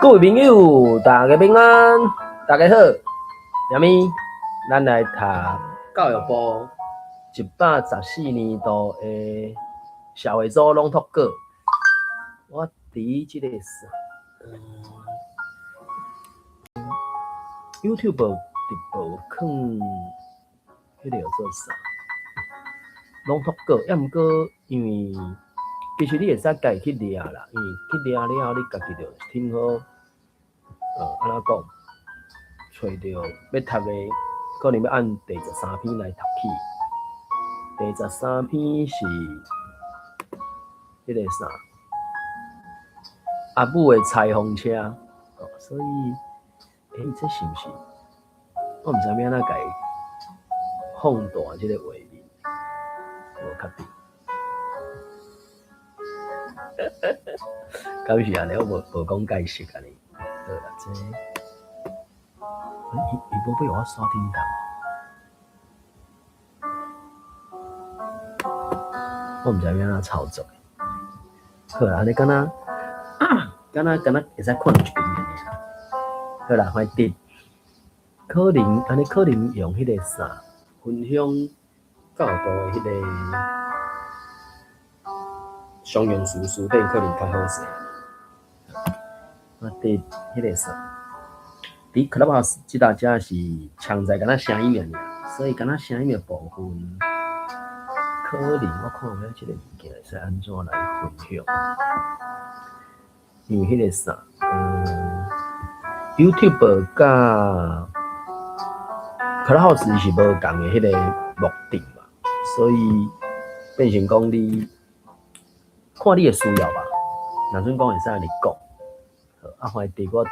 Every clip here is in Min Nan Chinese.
各位朋友，大家平安，大家好。下面咱來讀教育部114年度的社會組朗讀稿。我佇這個啥，YouTube 直播放彼个叫做啥？朗讀稿，抑毋過因為其實你會使家己去掠啦，因為去掠了後，你家己就挺好，按怎講，揣著欲讀的，可能欲按第十三篇來讀起。第十三篇是彼個啥？阿母的裁縫車，哦，所以，這是毋是？我毋知欲按怎共伊放大這个畫面，無確定。敢是按呢？我無無講解釋按呢。好啦，這，伊伊無欲予我刷叮當。我毋知欲按怎操作。好啦，按呢敢若敢若敢若會使看著一邊爾。好啦，反正可能按呢可能用彼個啥分享教育部的彼個常用詞詞典可能較好勢。啊，佇彼個啥，佇 Clubhouse 這搭遮是常在敢若聲音爾，所以敢若聲音的部分，可能我看欲這個物件會使按怎來分享？因為彼個啥，YouTube 佮 Clubhouse 是無仝的彼個目的嘛，所以變成講你看你的需要吧。若準講會使按呢講，好，啊，反正我就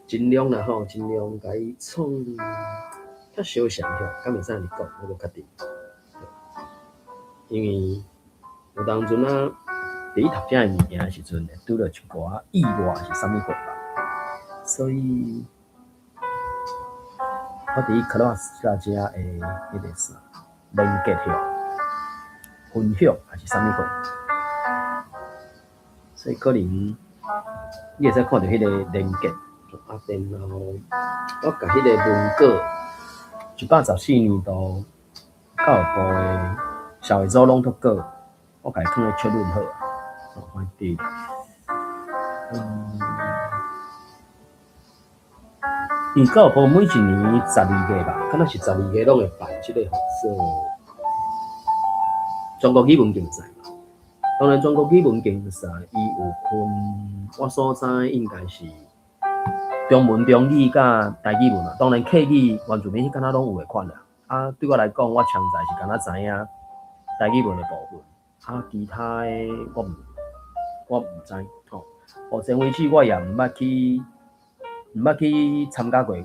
盡量啦吼，盡量共伊創較相像吼，敢會使按呢講，我無確定。因為有當陣啊，佇咧讀這个物件的時陣，會拄著一寡意外是啥物貨吧，所以我佇 Clubhouse 遮的彼個啥連結吼，分享抑是啥物貨，所以可能你會使看著彼個連結，啊，然後我共彼個文稿114年度教育部的社會組朗讀稿，我共伊囥咧確認好啊，反正，因為教育部每一年十二月吧，敢若是十二月攏會辦這個號做全國語文競賽嘛。當然，全國語文競賽伊有分，我所知應該是中文、中語佮台語文啦。當然客語、原住民彼敢若攏有的款啦。啊，對我來講，我常在是敢若知影台語文的部分，啊，其他的我毋知吼。目前為止，我也毋捌去參加過吼，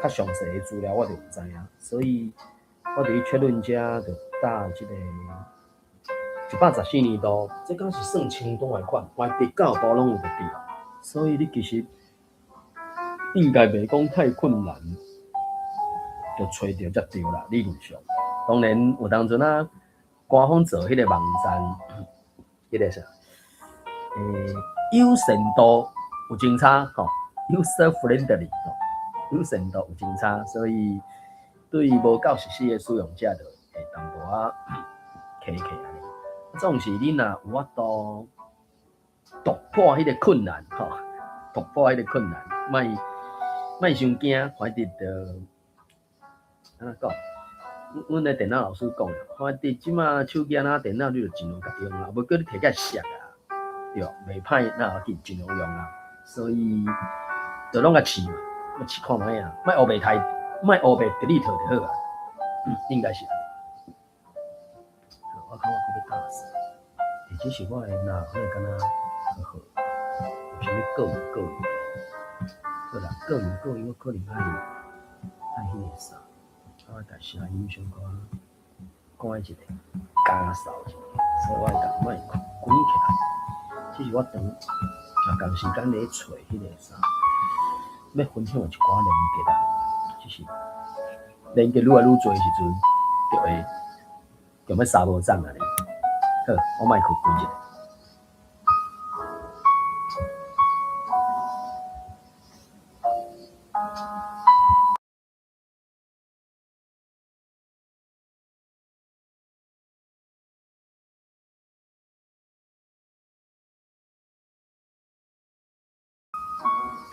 較詳細的資料我就毋知影，所以我佇確認遮就打這個114年度，這敢是算清單的款，連佇教育部攏有就對了。所以你其實應該袂講太困難，就揣著才對啦，理論上。當然有當陣啊，官方做彼個網站，彼個啥，友善度有真差吼，user friendly 吼，友善度有真差，所以對無夠熟悉的使用者，就會淡薄仔卡卡按呢。總是你若有法度突破彼個困難吼，突破彼個困難，莫莫傷驚，反正就按怎講？阮的電腦老師講，反正這馬手機按怎電腦，你就盡量共用啦，無叫你提起來摔啊，對，袂歹，那要緊，盡量用啊。所以就攏共試嘛，試看覓啊，莫烏白刣，莫烏白 delete 就好啊，應該是。我看我閣欲打啥？只是我的腦可能敢若好好，有啥物個人個人？好啦，個人個人，我可能愛愛彼個啥，我共聲音小可關一下，加掃一下，所以我會共麥克關起來。只是我當也仝時間咧揣彼個啥，欲分享的一寡連結啊，只是連結愈來愈濟時陣，就會就欲三無摠按呢。好，我麥克關一下。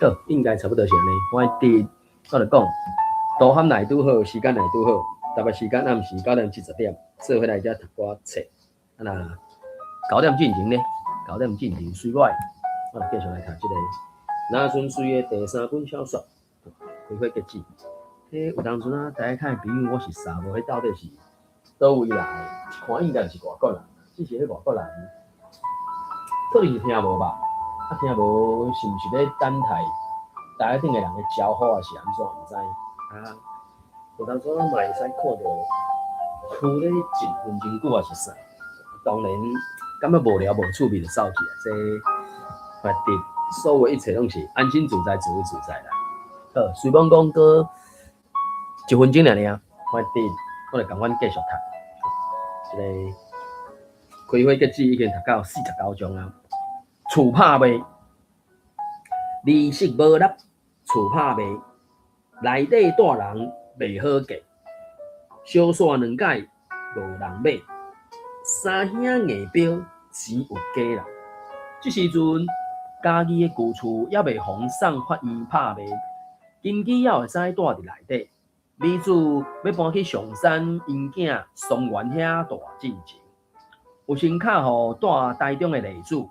好，應該差不多是按呢。我佇我就講，導航來拄好，時間來拄好，台北時間暗時9點40，做伙來遮讀寡冊。啊若九點進前呢？九點進前隨我，我來繼續來讀這個林春水的第三本小說《開花結籽》。彼有當陣啊，大家看朋友，我是查無彼到底是佗位來的，看應該是外國人，只是彼外國人可能是聽無吧？啊，聽無是毋是咧等待台頂的人的招呼，抑是按怎？毋知啊。有當陣嘛會使看著，跍咧一分鐘久抑是啥？當然感覺無聊無趣味就走去啊。這反正所有一切攏是安心自在，自由自在啦。好，雖罔講閣一分鐘爾爾，反正我就共阮繼續讀。這個開花結籽已經讀到49章啊。厝拍賣，利息無納，厝拍賣，內底住人袂好價，相煞兩擺無人買，三兄硬標錢有假啦。這時陣嘉義的舊厝猶未予送法院拍賣，金枝猶會使住佇內底。米子欲搬去上山𪜶囝松原遐住進前，有先敲予住台中的麗子，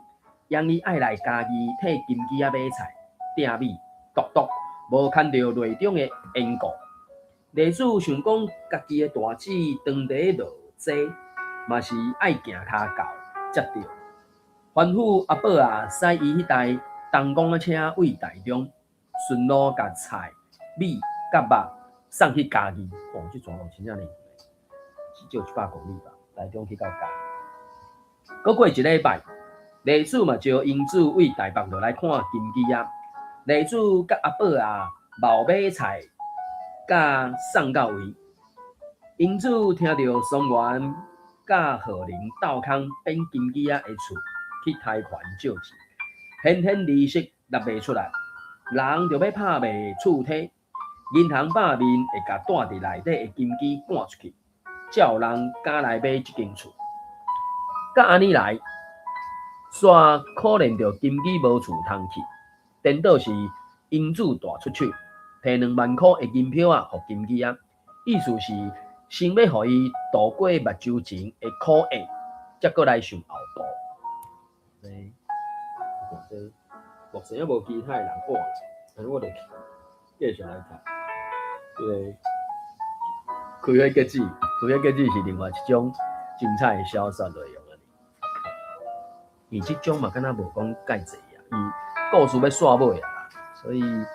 央伊愛來嘉義替金枝仔買菜、訂米，獨獨無牽著內中的緣故。麗子想講家己的大姊當地落濟，嘛是愛行跤到才對。吩咐阿寶仔駛伊彼台東光的車對台中，順路共菜、米佮肉送去嘉義。哦，這段路真正遠，至少100公里吧，台中去到嘉義。閣過一禮拜，麗子嘛招英子對台北落來看金枝仔。麗子佮阿寶仔冒買菜，佮送到位。英子聽著松原佮賀麟鬥空變金枝仔的厝去貸款借錢，偏偏利息納袂出來，人就欲拍賣厝體，銀行拍面會共住佇內底的金枝趕出去，才有人敢來買這間厝。佮按呢來，煞可憐著金枝無厝通去，顛倒是英子大出手，提2萬箍的銀票仔予金枝仔，意思是先欲予伊渡過目睭前的苦厄，才閣來想後步。這目前猶無其他的人換，按呢我就繼續來讀。這個開花結籽，開花結籽是另外一種精彩的小說內容啊。伊這種嘛敢若無講蓋濟啊，伊故事欲煞尾啊啦，所以嘛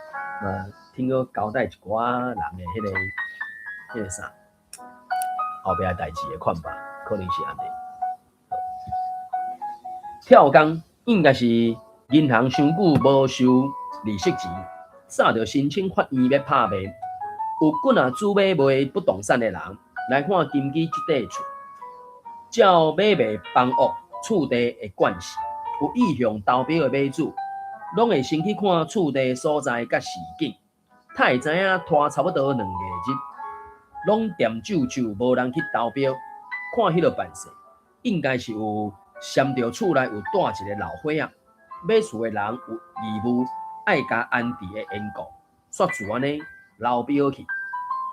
聽講交代一寡人的彼個啥後壁的代誌的看法，可能是按呢。跳工應該是銀行傷久無收利息錢，早就申請法院欲拍賣。有幾若組買賣不動產的人來看金枝這塊厝，照買賣房屋厝地的慣勢，有意向投標的買主，攏會先去看厝地所在佮市景。才會知影拖差不多2個月，攏恬赳赳無人去投標，看彼落辦勢，應該是有嫌著厝內有住一个老歲仔，買厝的人有義務愛共安置的緣故，煞自按呢流標去。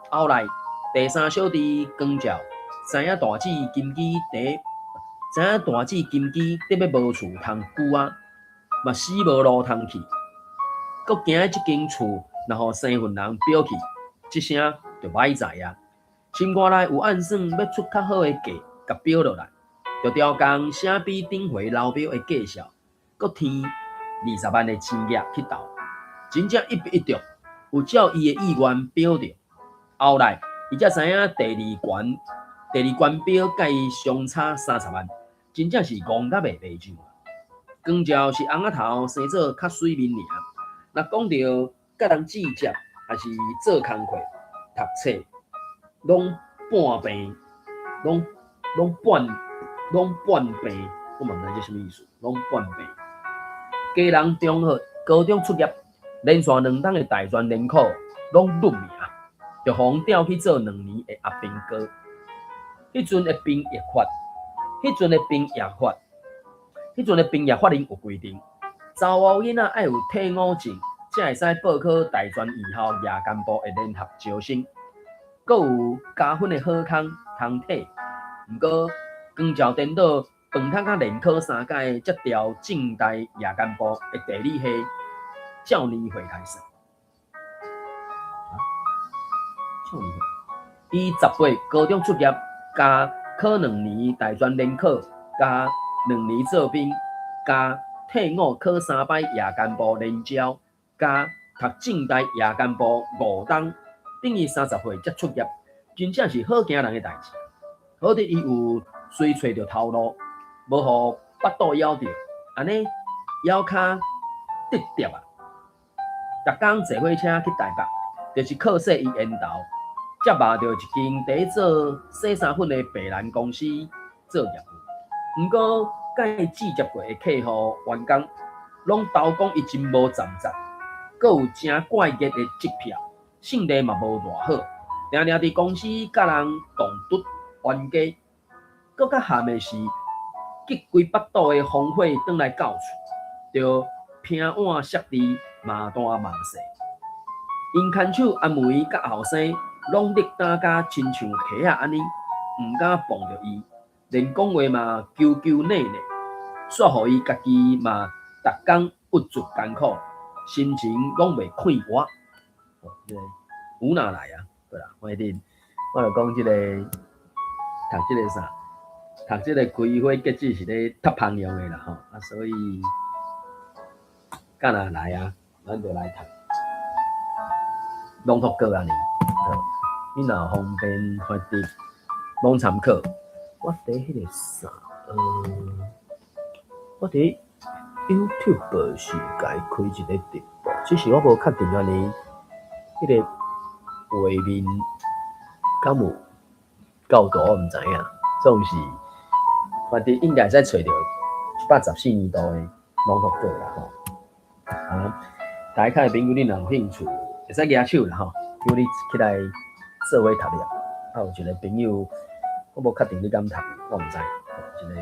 後來第三小弟光照知影大姊金枝佇，知影大姊金枝得欲無厝通久啊，嘛死無路通去，閣驚這間厝若予生份人標去，這聲就歹在啊。心肝內有暗算，欲出較好的價，共標落來，就調工寫比頂回流標的價數，閣添20萬的錢額去投，真正一筆一中，有照伊的意願標著。後來伊才知影第二關，第二關標佮伊相差30萬，真正是戇甲袂袂上。光照是翁仔頭生做較媠面爾，若講著佮人計較，抑是做工課、讀冊，攏半病，攏半病，我嘛毋知這啥物意思，攏半病。家人中學、高中畢業，連續兩冬的大專聯考攏匿名，就予人調去做兩年的阿兵哥。彼陣的兵役法，彼陣的兵役法，彼陣的兵役法令有規定，查某囡仔愛有退伍證，才會使報考大專院校夜間部的聯合招生，閣有加分的好康通體。毋過光照顛倒，飯桶佮連考三屆，才調政大夜間部的地理系少年會開始。啊，少年會，伊18高中畢業，加考2年大專聯考，加2年做兵，加退伍考三擺夜間部聯招，加讀政大夜間部5冬，等於30歲才出業，真正是好驚人的代誌。好佇伊有隨揣著頭路，無予腹肚枵著，按呢枵跤直疊啊！逐工坐火車去台北，就是靠洗伊緣投，才覓著一間佇做洗衫粉的白蘭公司做業務。毋過，佮伊接過的客戶員工，攏投講伊真無站節，閣有誠怪異的支票，性地嘛無偌好，定定佇公司佮人共拄冤家。閣較譀的是，激規腹肚的風火轉來到厝，就拼碗摔地，罵大罵細。𪜶牽手阿梅佮後生，攏激膽甲親像蝦仔按呢，毋敢碰著伊，連講話嘛求求捏捏，煞予伊家己嘛逐工鬱卒艱苦，心情攏袂快活。哦，這个有哪來啊？對啦，反正我就講這个讀這个啥，讀這个開花結籽是咧讀芳用的啦吼，啊所以敢若來啊，咱就來讀朗讀稿按呢。好，你若方便反正攏參考。我佇彼个啥，我佇 YouTube 是共伊開一个直播，只是我無確定按呢，彼个畫面敢有夠大，我毋知影。總是反正應該會使揣著114年度的朗讀稿啦吼。啊，大家的朋友你若有興趣，會使舉手啦吼，叫你起來做伙讀了。啊，有一個朋友，我無確定你敢讀，我毋知。一个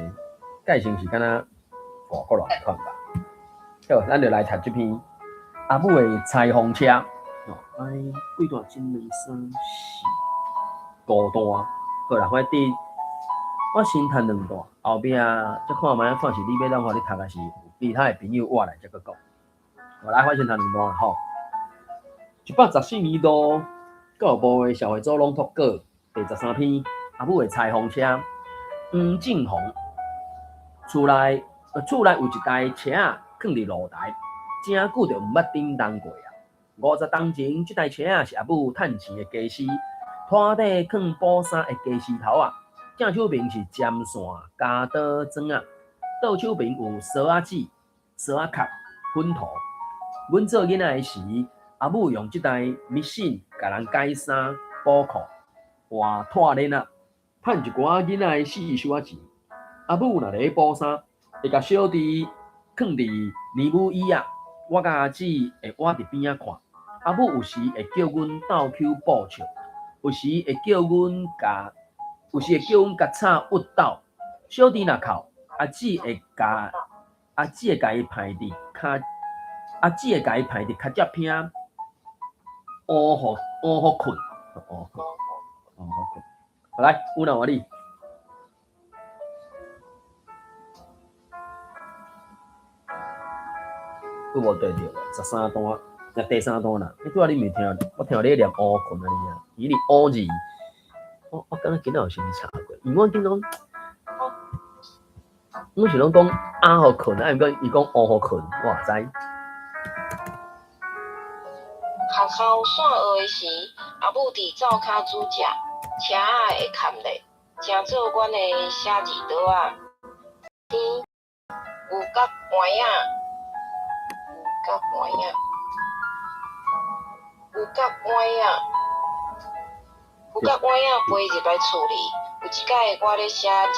介紹是敢若外國人款吧。好，咱就來讀這篇阿母的裁縫車。哦，哎，幾段？一、兩、三、四，五段。好啦，反正我先讀兩段，後壁再看覓，看是你欲咱予你讀，抑是有其他的朋友倚來才閣講。好，來，我先讀兩段吼。114年度教育部的社會組朗讀稿第13篇，阿母的裁縫車，黃正宏。厝內有一台車仔囥佇露台，誠久就毋捌振動過啊。50冬前，這台車仔是阿母趁錢的家私，拖底囥補衫的家私頭仔。正手爿是針線、鉸刀、鑽仔，倒手爿有梭仔紙、梭仔殼、粉塗。阮做囡仔的時，阿母用這台 machine 共人改衫、補褲、換拖鏈仔，趁一寡囡仔的四收仔錢。阿母若咧補衫，會共小弟囥佇奶母椅仔，我佮阿姊會倚佇邊仔看。阿母有時會叫阮鬥搝布笑，有時會叫阮共插鬱斗。小弟若哭，阿姊會共伊拍佇跤脊坪，烏予烏予睏，烏予睏。好來，有哪換你？有無對著無？13段，那第三段啦。你拄仔你毋是聽，我聽你咧念烏睏按呢爾，伊是烏字。我感覺今仔有先查過，因為我見講，阮是攏講阿予睏，啊，毋過伊講烏予睏，我也知。學校散學的時，阿母佇灶跤煮食，車仔會崁咧，成做阮的寫字桌仔。天牛角碗仔，牛角碗仔，牛角碗仔，牛角碗仔飛入來厝裡。有一擺我咧寫字，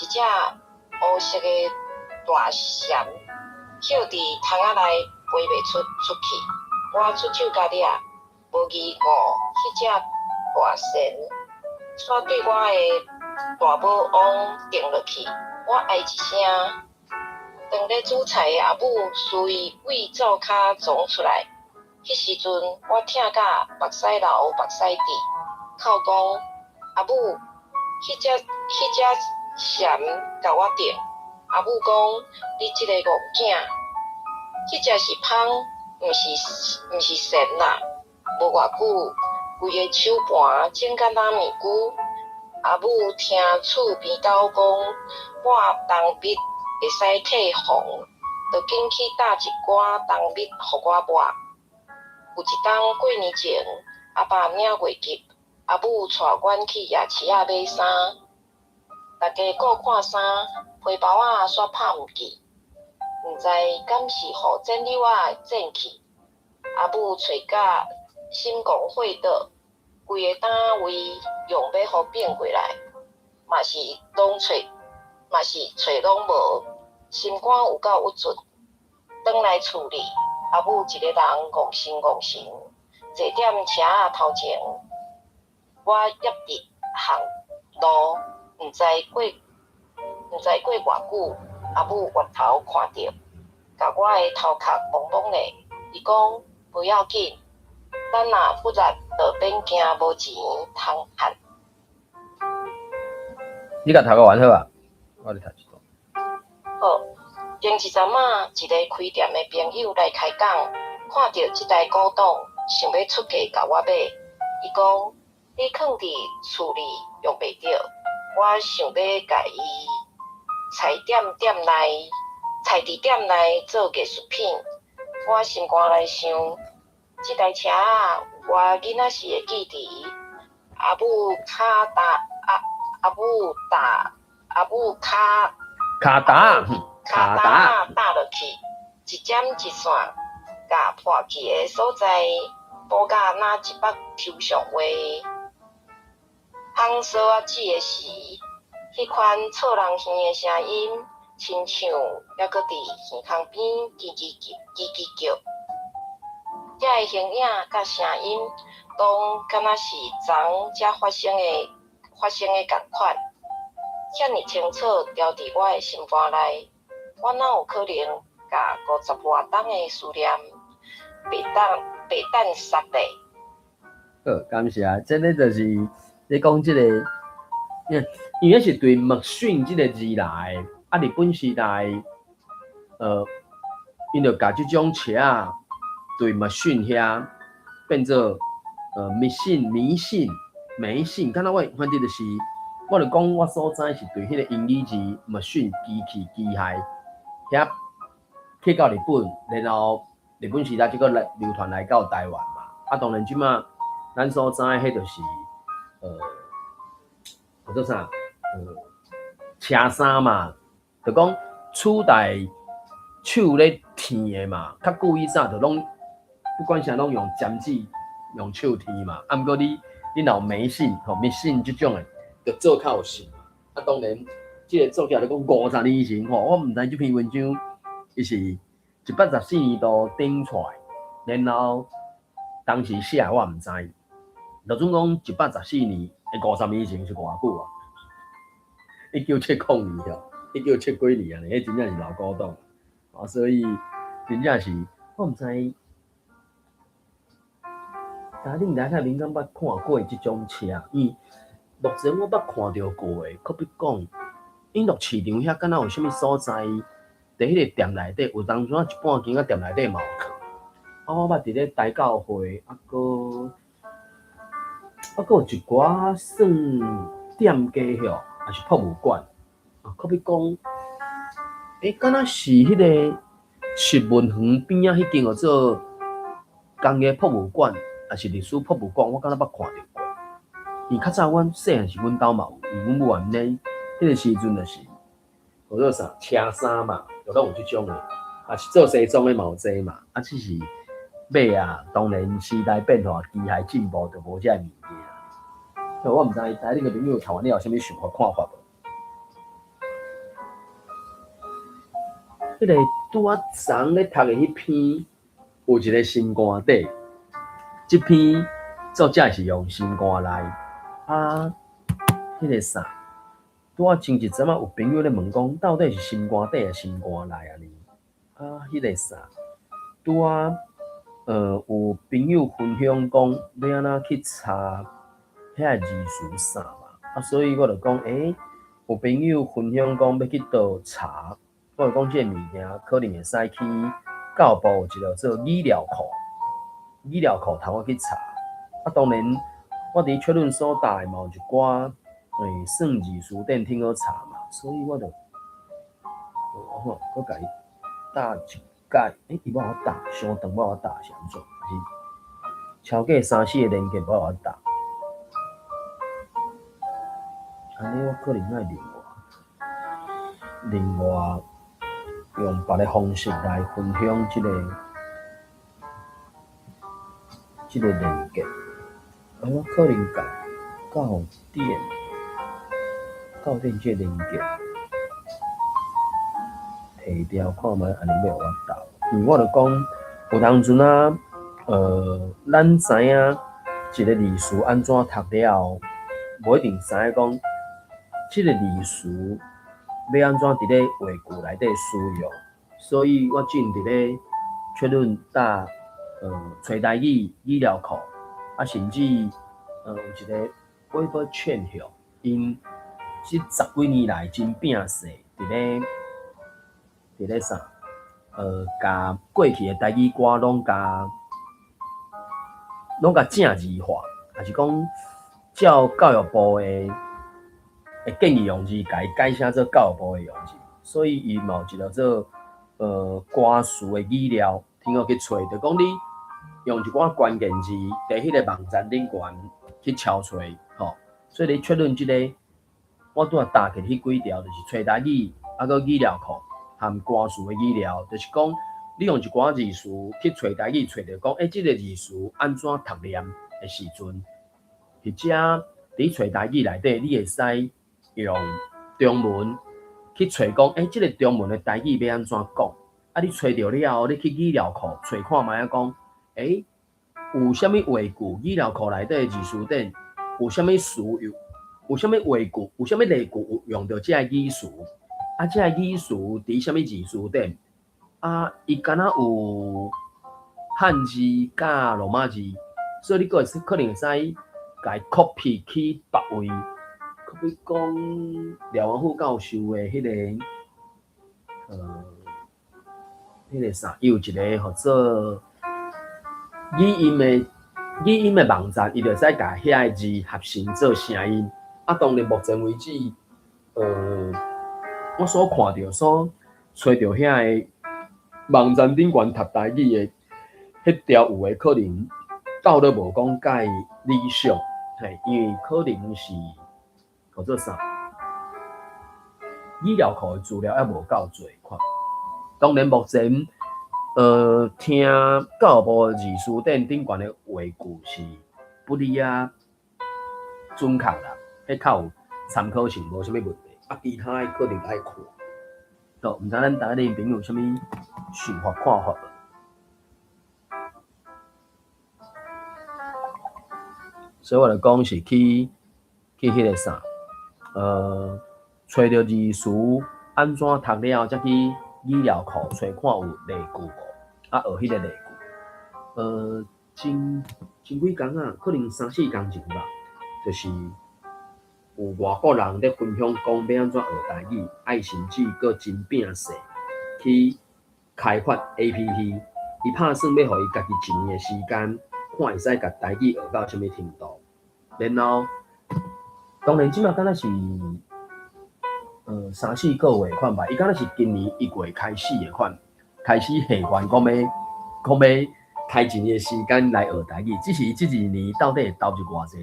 一隻烏色的大蟬歇佇窗仔內飛袂出去。我出手共掠，無疑顧，彼隻大蟬煞對我的大拇王定落去，我唉一聲。當咧煮菜的阿母示意對灶跤衝出來，彼時陣我疼甲目屎流目屎滴，哭講阿母，彼隻蟬共我叮。阿母講你這個戇囝，彼隻是蜂，毋是蟬啦。無偌久，規个手盤整甲若麵龜。阿母聽厝邊狗講抹蜂蜜會使退紅，就緊去打一寡蜂蜜予我抹。有一冬過年前，阿爸領月給，阿母帶阮去夜市仔買衫，大家顧看衫，皮包仔煞拍毋記，毋知敢是予剪搝仔剪去。阿母揣甲心狂火燥，規個單位用欲予變過來，嘛是攏揣，嘛是揣攏無，心肝有夠鬱卒。轉來厝裡，阿母一個人戇神戇神，坐踮車仔頭前，我挹佇巷路，毋知過偌久，阿母回頭看著，共我的頭殼摸摸咧，伊講無要緊，咱若不力就免驚無錢通還。你共讀完好啊？我咧讀一段。好，前一陣仔，一个開店的朋友來開講，看著這台古董，想欲出價共我買。伊講你囥佇厝裡用袂著，我想欲共伊裁店店內，裁佇店內做藝術品。我心肝內想，這台車仔有我囡仔時的記憶。阿母跤踏阿母跤跤踏跤踏踏落去，一針一線，共破去的所在補甲若一幅抽象畫。烘索仔紙的時，彼款錯人耳的聲音，親像猶閣佇耳空邊吱吱叫、吱吱叫。遮的形影佮聲音，攏敢若是昨才發生的仝款，遐爾清楚牢佇我的心肝內。我哪有可能共50外冬的思念白等白等煞咧？好，感謝。這个就是你講這个，因為是對 machine 這个字來，啊，日本時代，𪜶就共這種車仔對 machine 遐變做迷信、迷信、迷信，敢若我反正就是，我就講我所知是對彼个英語字 machine 機器、機械遐去到日本，然後日本時代這個來流傳來到台灣嘛。啊，當然這馬咱所知彼就是叫做啥？車衫嘛，就講取代手咧添的嘛。較久以前就攏不管啥攏用針黹、用手添嘛。啊，毋過你若有迷信吼迷信這種的，就做較有信嘛。啊，當然，這个作者咧講50年前吼，我毋知這篇文章伊是114年度頂出來，然後當時寫我毋知。就準講114年，50年前是偌久啊？1970年哦，1970幾年啊，彼真正是老古董啊，所以真正是我毋知。但恁來看，恁敢捌看過這種車？因為目前我捌看著過的，可比講，永樂市場遐敢若有啥物所在，佇彼个店內底，有當陣一半間仔店內底嘛有囥。啊，我捌佇咧大教會，啊閣有一寡算店家吼，抑是博物館。啊，可比講，敢若是彼个實文園邊仔彼間叫做工藝博物館，抑是歷史博物館，我敢若捌看著過。因為較早阮細漢時，阮兜嘛有，因為阮母諳咧，彼个時陣就是叫做啥車衫嘛，就攏有這種的，啊是做西裝的嘛有濟嘛，啊只是尾啊，當然時代變化，機械進步，就無這个物件。我毋知台頂个朋友讀完了有啥物想法看法無？彼个拄仔昨咧讀的彼篇，有一个心肝底，這篇作者是用心肝內啊，彼个啥，拄仔前一陣仔有朋友咧問講，到底是心肝底抑心肝內按呢？啊，彼个啥，拄仔有朋友分享講欲按怎去查遐個字詞啥嘛，啊，所以我就講，有朋友分享講欲去佗查，我就講這個物件可能會使去教育部有一個做語料庫，語料庫通好去查。啊，當然我佇確認所在嘛有一寡算字詞典挺好查嘛，所以我就，我看，閣共伊打一擺，伊無法打，傷長無法打是按怎？還是超過三四個連結無法打？按呢我可能愛另外用別个方式來分享這個連結。啊，我可能共教典這個連結提掉看覓，按呢欲予我打。因為我就講，有當陣啊，咱知影一個字詞按怎讀了後，無一定知影講這個字詞欲按怎佇咧話句內底使用。所以我正佇咧確認搭揣台語語料庫，啊，甚至有一個微博勸向，𪜶這十幾年來真拚勢佇咧啥？共過去的台語歌攏共正字化，抑是講照教育部的建議用字，共伊改寫做教育部的用字，所以伊嘛有一個做歌詞的語料，挺好去揣，就講你用一寡關鍵字佇彼個網站頂懸去搜揣，吼，所以你確認這個，我拄仔打起彼幾條，就是揣台語，啊閣語料庫含歌詞的語料，就是講你用一寡字詞去揣台語，揣著講，這個字詞按怎讀念的時陣，或者佇揣台語內底，你會使用中文去揣講，這個中文的台語欲按怎講？啊，你揣著了後，你去語料庫揣看覓仔講，有啥物話句？語料庫內底的字詞典有啥物詞有？有啥物話句？有啥物例句有用著這個語詞？啊，這個語詞佇啥物字詞典？啊，伊敢若有漢字佮羅馬字，所以你閣會可能會使共伊 copy 去別位，可比講廖王副教授的彼個啥，伊有一個號做語音的網站，伊就會使共遐个字合成做聲音。啊，當然目前為止，我所看著、所揣著遐個網站頂懸讀台語的彼條有的可能鬥得無講介理想，嘿，因為可能是號做啥？語料庫的資料猶無夠濟款。當然目前，聽教育部字詞典頂懸的話句是不離啊準確啦，彼較有參考性，無啥物問題。啊，其他的可能愛看。哦，毋知咱台裡朋友有啥物想法看法無？所以我就講是去彼個啥，揣著字詞按怎讀了，才去語料庫揣看有例句無？啊，學彼個例句。前前幾工啊，可能三四工前吧，就是有外國人咧分享講欲按怎學台語，愛甚至閣真拚勢去開發 APP，伊拍算欲予伊家己一年的時間，看會使共台語學到啥物程度。然後，當然這馬敢若是三四個月款吧，伊敢若是今年1月開始的款，開始下願講欲開一年的時間來學台語，只是伊這一年到底會投入偌濟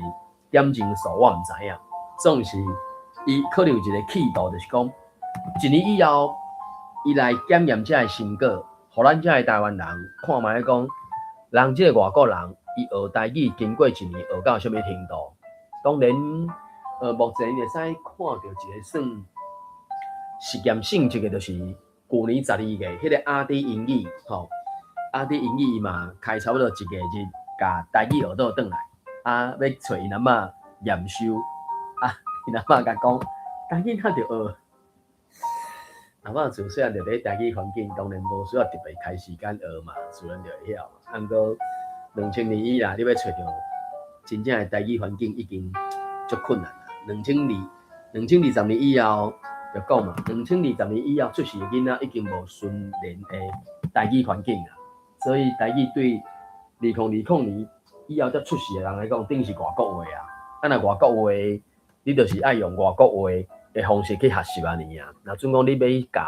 點鐘數，我毋知影。總是伊可能有一個企圖，就是講一年以後，伊來檢驗這个成果，予咱這个台灣人看覓講，人這个外國人，伊學台語經過一年學到啥物程度？當然，目前會使看著一個算實驗性質的，就是舊年12月，彼個阿滴英語，吼，阿滴英語伊嘛開差不多一個日，共台語學倒轉來，啊，欲揣𪜶阿嬤驗收，啊，𪜶阿嬤共講，台語哪著學？阿媽自細漢就佇台語環境，當然無需要特別開時間學嘛，自然就會曉。啊，毋過2000年以來，你欲揣著真正的台語環境已經足困難啦。2020年以後就講嘛，2020年以後出世的囡仔已經無純然的台語環境啦，所以台語對2020年以後才出世的人來講，等於是外國話啊。啊，若外國話，你就是愛用外國話的方式去學習按呢啊。若準講你欲共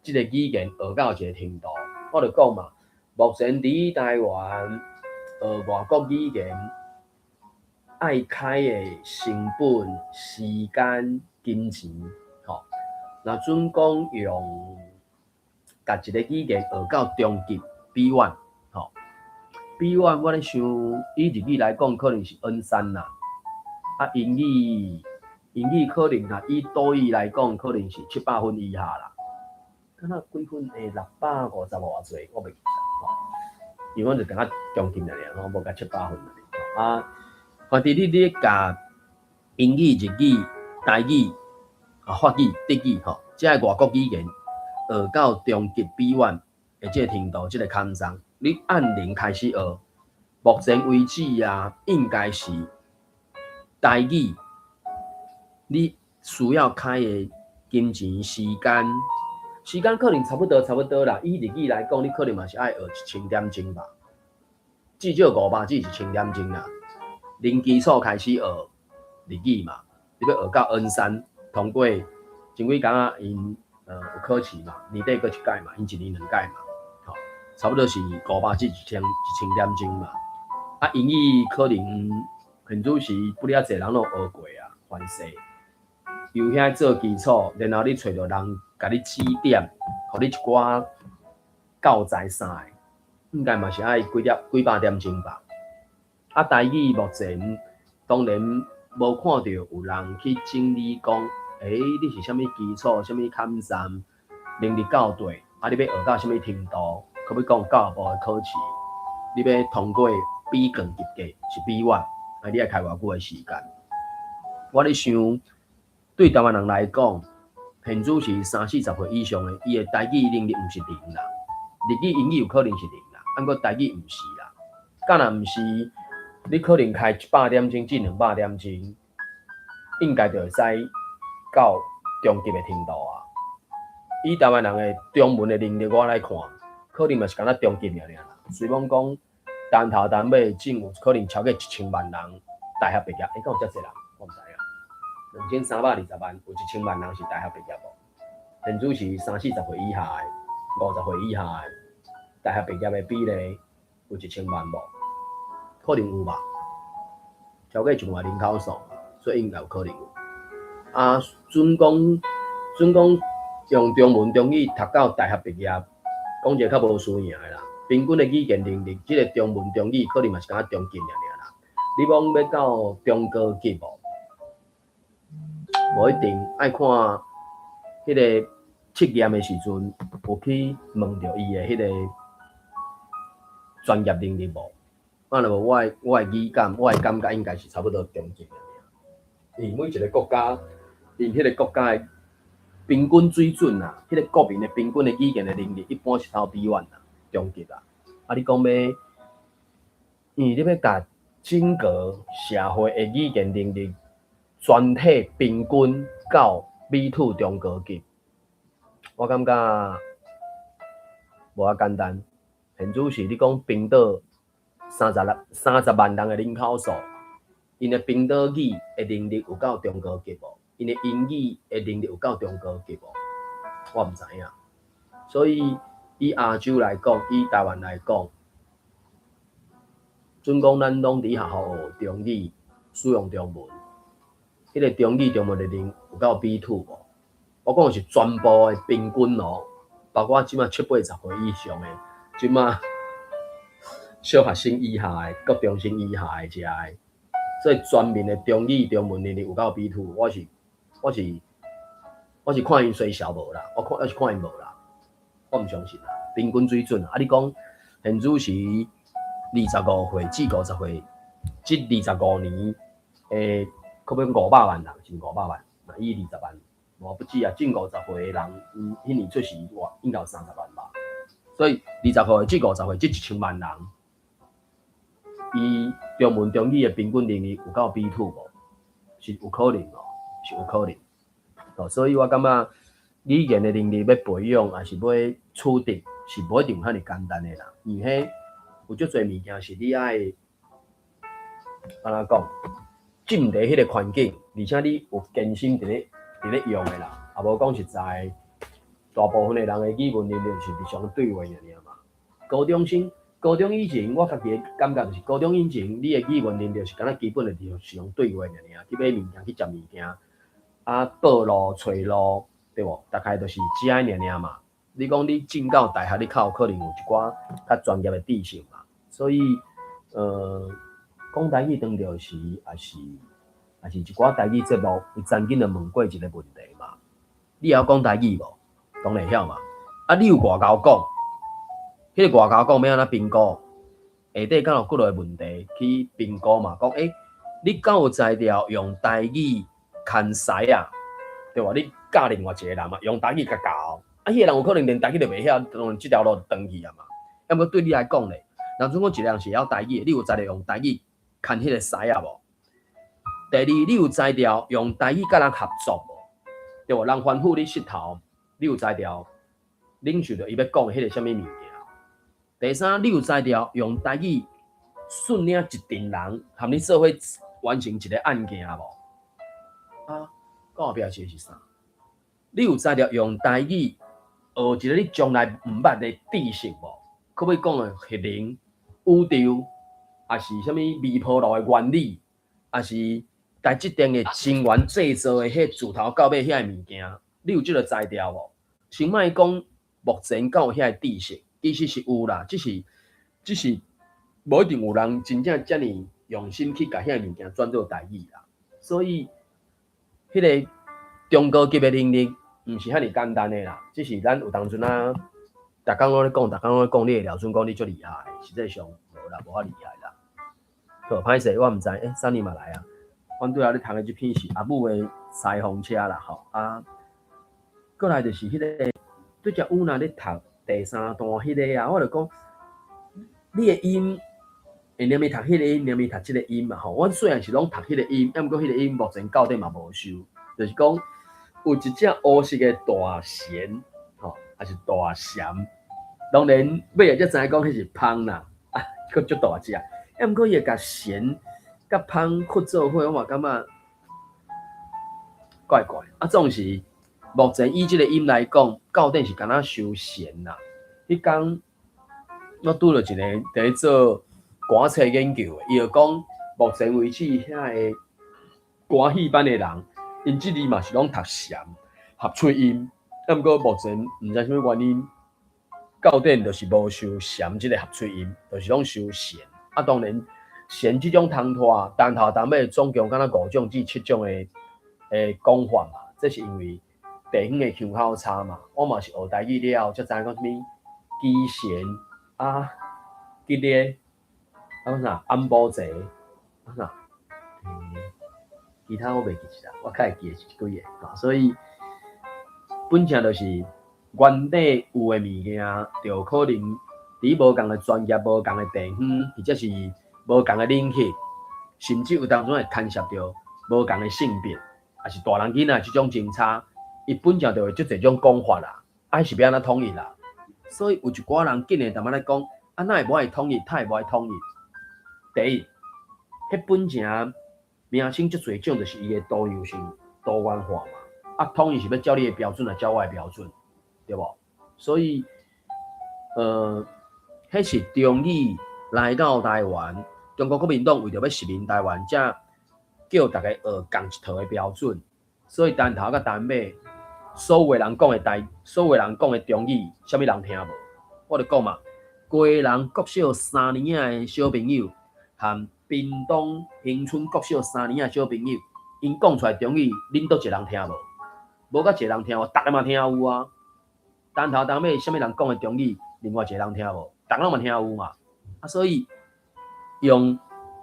這个語言學到一个程度，我就講嘛，目前佇台灣學外國語言愛開的成本、時間、金錢，吼，若準講用共一个語言學到中級 B1，吼，B1 我咧想以日語來講，可能是 N3啦，啊，英語可能若以多益來講，可能是700分以下啦。敢若幾分會650偌濟，我袂記得吼。因為阮就感覺中級爾爾吼，無共七百分爾爾。啊，反正你咧共英語、日語、台語、啊法語、德語吼，這个外國語言學到中級 B1 的這个程度，這个坎層，你按零開始學，目前為止啊，應該是台語你需要開的金錢、時間，時間可能差不多差不多啦。以日語來講，你可能嘛是愛學1000點鐘吧，至少500至1000點鐘啦。零基礎開始學日語嘛，你欲學到 N3通過，前幾工仔𪜶有考試嘛，年底閣一屆嘛，𪜶一年兩屆嘛，吼，差不多是500至1000點鐘嘛。啊，英語可能現主時不了濟人攏學過啊，凡勢由遐做基礎，然後你揣著人共你指點，予你一寡教材啥的，應該嘛是愛幾粒幾百點鐘吧。啊，台語目前當然無看著有人去整理講，欸，你是啥物基礎，啥物坎站，能力到底，啊，你欲學到啥物程度？閣欲講教育部的考試，你欲通過 B 卷及格是 B1，啊，你愛開偌久的時間？我咧想，對台灣人來講，現主時三四十歲以上的，伊的台語能力毋是零啦，日語、英語有可能是零啦，啊，毋過台語毋是啦。敢若毋是，你可能開100點鐘至200點鐘，應該就會使到中級的程度啊。以台灣人的中文的能力，我來看，可能嘛是敢若中級爾爾啦。雖罔講，單頭單尾總有可能超過1000萬人大學畢業，欸，敢有遮濟人？我毋知影。2320萬，有1000萬人是大學畢業無？現主時三四十歲以下的，50歲以下的，大學畢業的比例有一千萬無？可能有吧，超過1萬人口數，所以應該有可能有。啊，準講用中文、中語讀到大學畢業，講一個較無輸贏的啦。平均的語言能力，這個中文、中語可能嘛是敢若中級爾爾啦。你講欲到中高級無？無一定，愛看彼個測驗的時陣，有去問著伊的彼個專業能力無？啊，若無我的語感，我的感覺應該是差不多中級爾爾。因為每一個國家，𪜶彼個國家的平均水準啊，彼個國民的平均的語言的能力，一般是到 B1 啦，中級啦。啊，你講欲，因為你欲共整個社會的語言能力全體平均到 B2 中高級，我感覺無遐簡單。現主時你講冰島30萬人的人口數，𪜶的冰島語的能力有夠中高級無？𪜶的英語的能力有夠中高級無？我毋知影。所以以亞洲來講，以台灣來講，準講咱攏佇學校學中語，使用中文，彼個中語中文的能力有夠 B2 無？我講的是全部的平均哦，包括這馬七八十歲以上的，這馬小學生以下的、國中生以下的遮的，所以全民的中語中文能力有夠 B2，我是看𪜶衰小無啦，我是看𪜶無啦，我毋相信啦，平均水準啊！你講現主時25歲至50歲，這25年，可欲五百萬人，是五百萬？若以20萬，偌不止啊，近50歲的人，彼年出世偌應該有30萬吧。所以20歲至50歲，這1000萬人，伊中文中語的平均能力有夠 B2 無？是有可能哦，是有可能。哦，所以我感覺語言的能力欲培養，抑是欲取得，是無一定遐爾簡單的啦。因為彼有足濟物件是你愛按怎講，進佇彼個環境，而且你有堅心佇咧用的啦。啊無講實在，大部分的人的語文能力是日常對話爾爾嘛。高中生、高中以前，我家己的感覺就是高中以前，你的語文能力是敢若基本的日常對話爾爾，去買物件、去食物件，啊，報路、揣路，對無？大概就是這爾爾嘛。你講你進到大學，你較有可能有一寡較專業的知識嘛。所以，講台語當著時，抑是一寡台語節目，伊曾經就問過一個問題嘛。你會曉講台語無？當然會曉嘛。啊，你有偌𠢕講？彼個偌𠢕講欲按怎評估？下底敢有幾落個問題去評估嘛？講你敢有才調用台語牽師仔？對無？你教另外一個人嘛，用台語共教。啊，彼個人有可能連台語都袂曉，當然這條路就斷去啊嘛。啊，毋過對你來講咧，若準講一個人是會曉台語的，你有才調用台語牽彼個師仔無？第二，你有才調用台語佮人合作無？對無？人吩咐你穡頭，你有才調領受著伊欲講的彼個啥物物件？第三，你有才調用台語率領一陣人含你做伙完成一個案件無？啊，後壁一個是啥？你有才調用台語學一個你從來毋捌的知識無？可欲講的核能、宇宙，抑是啥物微波爐的原理，抑是台積電的晶圓製造的彼自頭到尾遐个物件，你有這个才調無？先莫講目前敢有遐个知識，其實是有啦，只是無一定有人真正遮爾用心去共遐个物件轉做台語啦。所以，彼個中高級的能力毋是遐爾簡單的啦，只是咱有當陣啊，逐工攏咧講，逐工攏咧講，你會了準講你足厲害，實際上無啦，無遐厲害啦。好，歹勢，我毋知，欸，Sunny 嘛來啊。阮拄仔咧讀的這篇是阿母的裁縫車啦，吼啊。過來就是彼個對只有若咧讀第三段彼個啊，我就講，你的音會連咪讀彼個音，連咪讀這個音嘛吼。阮雖然是攏讀彼個音，啊毋過彼個音目前到底嘛無收，就是講有一隻烏色的大蟬，吼，抑是大蟬，當然尾仔才知影講彼是蜂啦，啊，閣足大隻，啊毋過伊會共蟬佮蜂囥做伙，我嘛感覺怪怪。啊，總是目前以這個音來講，到底是敢若收蟬啦。彼工我拄著一個佇咧做歌冊研究的，伊就講目前為止遐个歌戲班的人，𪜶這字嘛是攏讀蟬合喙音，啊毋過目前毋知啥物原因，到底就是無收蟬這個合喙音，就是攏收蟬。啊，當然蟬這種通脫，重頭重尾總共敢若五種至七種的講法嘛，這是因為地方的腔口差嘛。我嘛是學台語了後，才知影講啥物基弦啊，吉列啊啥按波濟啊啥，其他我袂記得啦，我較會記的是這幾个，啊，所以本正就是原底有的物件，就可能佇無仝的專業、無仝的地方，或者是無仝的領域，甚至有當陣會牽涉著無仝的性別，抑是大人囡仔這種真差，伊本正就會足濟種講法啦，啊，彼是欲按怎統一啦？所以有一寡人竟然淡薄咧講，啊，哪會無愛統一？哪會無愛統一？第一，彼本正名稱足濟種，就是伊的多樣性、多元化嘛。啊，統一是欲照你的標準來照我的標準，對無？所以，彼是中語來到台灣，中國國民黨為著欲殖民台灣，才叫逐家學仝一套的標準。所以單頭佮單尾，所有人講的台，所有人講的中語，啥物人聽無？我就講嘛，基隆國小三年仔的小朋友，和屏東恆春國小三年仔的小朋友，𪜶講出來中語，恁佗一個人聽無？無甲一個人聽有，逐个嘛聽有啊。單頭單尾，啥物人講的中語，另外一個人聽無？逐个攏嘛聽有嘛。啊，所以用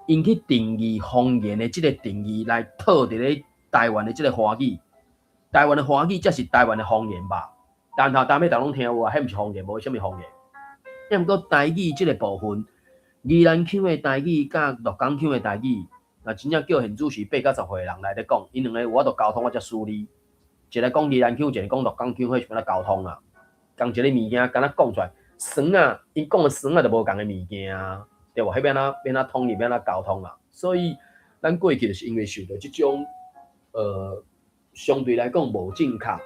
𪜶去定義方言的這個定義來套佇咧台灣的這個華語，台灣的華語才是台灣的方言吧？但頭單尾逐攏聽有啊，彼毋是方言，無啥物方言。抑毋過台語這個部分，宜蘭腔的台語佮鹿港腔的台語，若真正叫現主時8到10歲的人來咧講，𪜶兩个有法度溝通，我才輸你。一个講宜蘭腔，一个講鹿港腔，彼是欲按怎溝通啊？仝一个物件，敢若講出來，酸啊，𪜶講的酸啊，就無仝的物件啊，對無？彼欲按怎欲按怎統一，欲按怎溝通啊？所以，咱過去就是因為受著這種，相對來講無正確，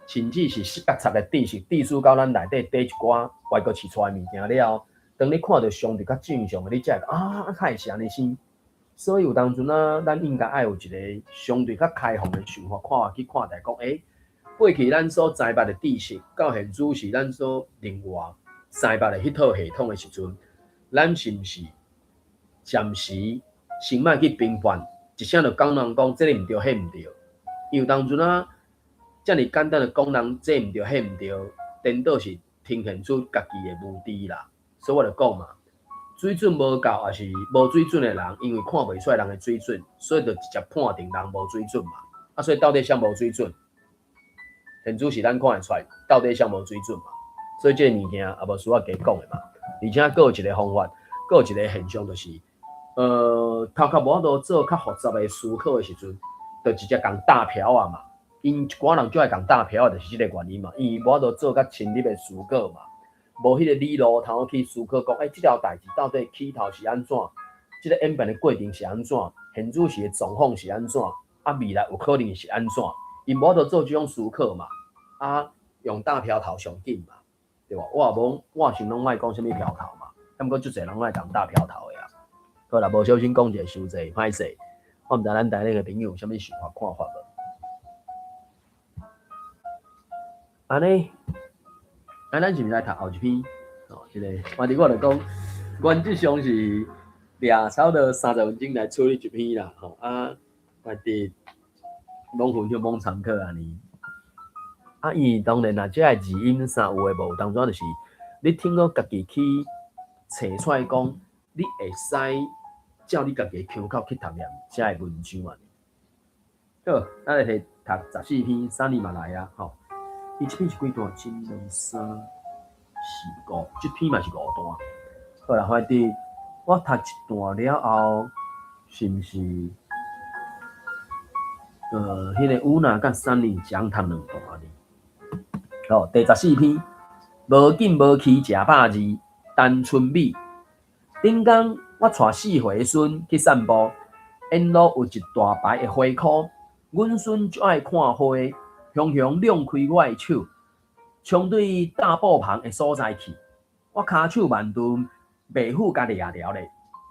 甚至是失覺察的知識，知識到咱內底底一寡外國試出來的物件了後，當你看著相對較正常的，你才會啊，較會是按呢生。所以有當陣啊，咱應該愛有一個相對較開放的想法，看法去看待講，過去咱所知捌的知識，到現主時咱所另外知捌的彼套系統的時陣，咱是毋是暫時先莫去評判，一聲就講人講這个毋對，彼毋對。因為當陣啊，遮爾簡單的講人這毋對，彼毋對，顛倒是呈現出家己的無知啦。所以我就講嘛，水準無夠，抑是無水準的人，因為看袂出來人的水準，所以就直接判定人無水準嘛。啊，所以到底啥無水準？現主時咱看會出來，到底啥無水準嘛？所以這個物件也無需要加講的嘛。而且閣有一個方法，閣有一個現象就是，頭殼無法度做較複雜的思考的時陣，就直接共打票啊嘛。𪜶一寡人就愛共打票，就是這個原因嘛。伊無法度做較深入的思考嘛。無彼個理路通去思考講，這條代誌到底起頭是按怎？這個演變的過程是按怎？現主時的狀況是按怎？啊，未來有可能是按怎？𪜶無法度做這種思考嘛。啊，用打標頭上緊嘛，對無？我也無，我想攏莫講啥物標頭嘛。毋過足濟人攏愛共打標頭的啊。好啦，無小心講一下傷濟，歹勢。我毋知咱台內的朋友有啥物想法看法無？按呢，啊，咱是毋是來讀後一篇？哦，這個，反正我就講，原則上是掠差不多30分鐘來處理一篇啦，吼啊，反正攏分享罔參考按呢。啊，伊當然啦，這个字音啥有的無，當中就是你聽到家己去揣出來講，你會使照你家己的腔口去讀念這个文章啊。好，咱來摕讀14篇，啥尼嘛來啊，吼。伊這篇是幾段？一、兩、三、四、五，這篇嘛是五段。好啦，反正我讀一段了後，是毋是？彼個烏娜佮三尼講讀兩段呢？好，第14篇，無緊無去食百二，陳春美。頂工我帶4歲孫去散步，沿路有一大排的花箍，阮孫足愛看花，雄雄挵開我的手，衝對大布棚的所在去。我跤手慢頓，袂赴共掠牢咧，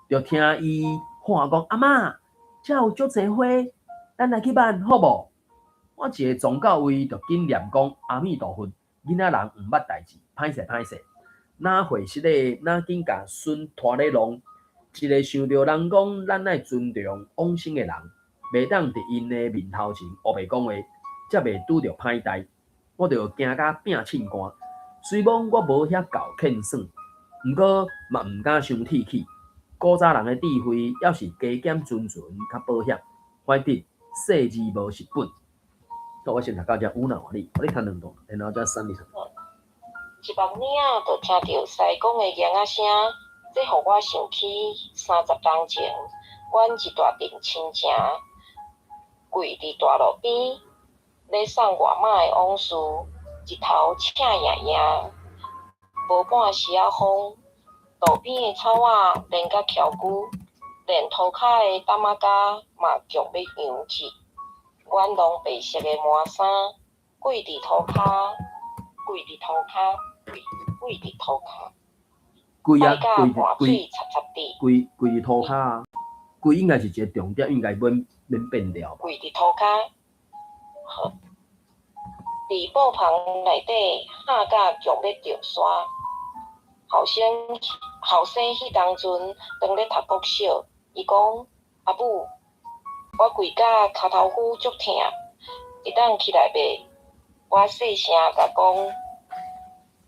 就聽伊喊講：阿嬤，遮有足濟花，咱來去挽好無？我一个撞到位，就緊念講阿彌陀佛，囡仔人毋捌代誌，歹勢歹勢。哪會失禮，哪緊共孫拖咧弄？一个想著人講，咱愛尊重往生的人，袂當佇𪜶的面頭前烏白講話，才袂拄著歹代。我就驚甲摒凊汗。雖罔我無遐厚欠耍，毋過嘛毋敢傷鐵齒。古早人的智慧，猶是加減存存較保險。反正細字無蝕本。好，我先讀到遮，有哪你，我你讀兩段，然後再三你讀。一目爾就聽著師公的嬰仔聲，這予我想起30冬前，阮一大陣親情跪佇大路邊，咧送外媽的往事，日頭赤炎炎，無半絲仔風，路邊的草仔連甲翘龜，連塗跤的擔仔膠嘛強欲揚去。阮攏白色的麻衫，跪佇塗跤，跪佇塗跤，跪跪佇塗跤，跪啊，拜甲跪汗跪水溼溼滴，跪跪佇塗跤啊，跪應該是一個重點，應該免免變調吧。跪佇塗跤，好，佇布棚內底喊甲強欲著沙。後生後生彼當陣，當咧讀國小，伊講阿母，我跪甲跤頭趺足疼，會當起來袂？我細聲共講，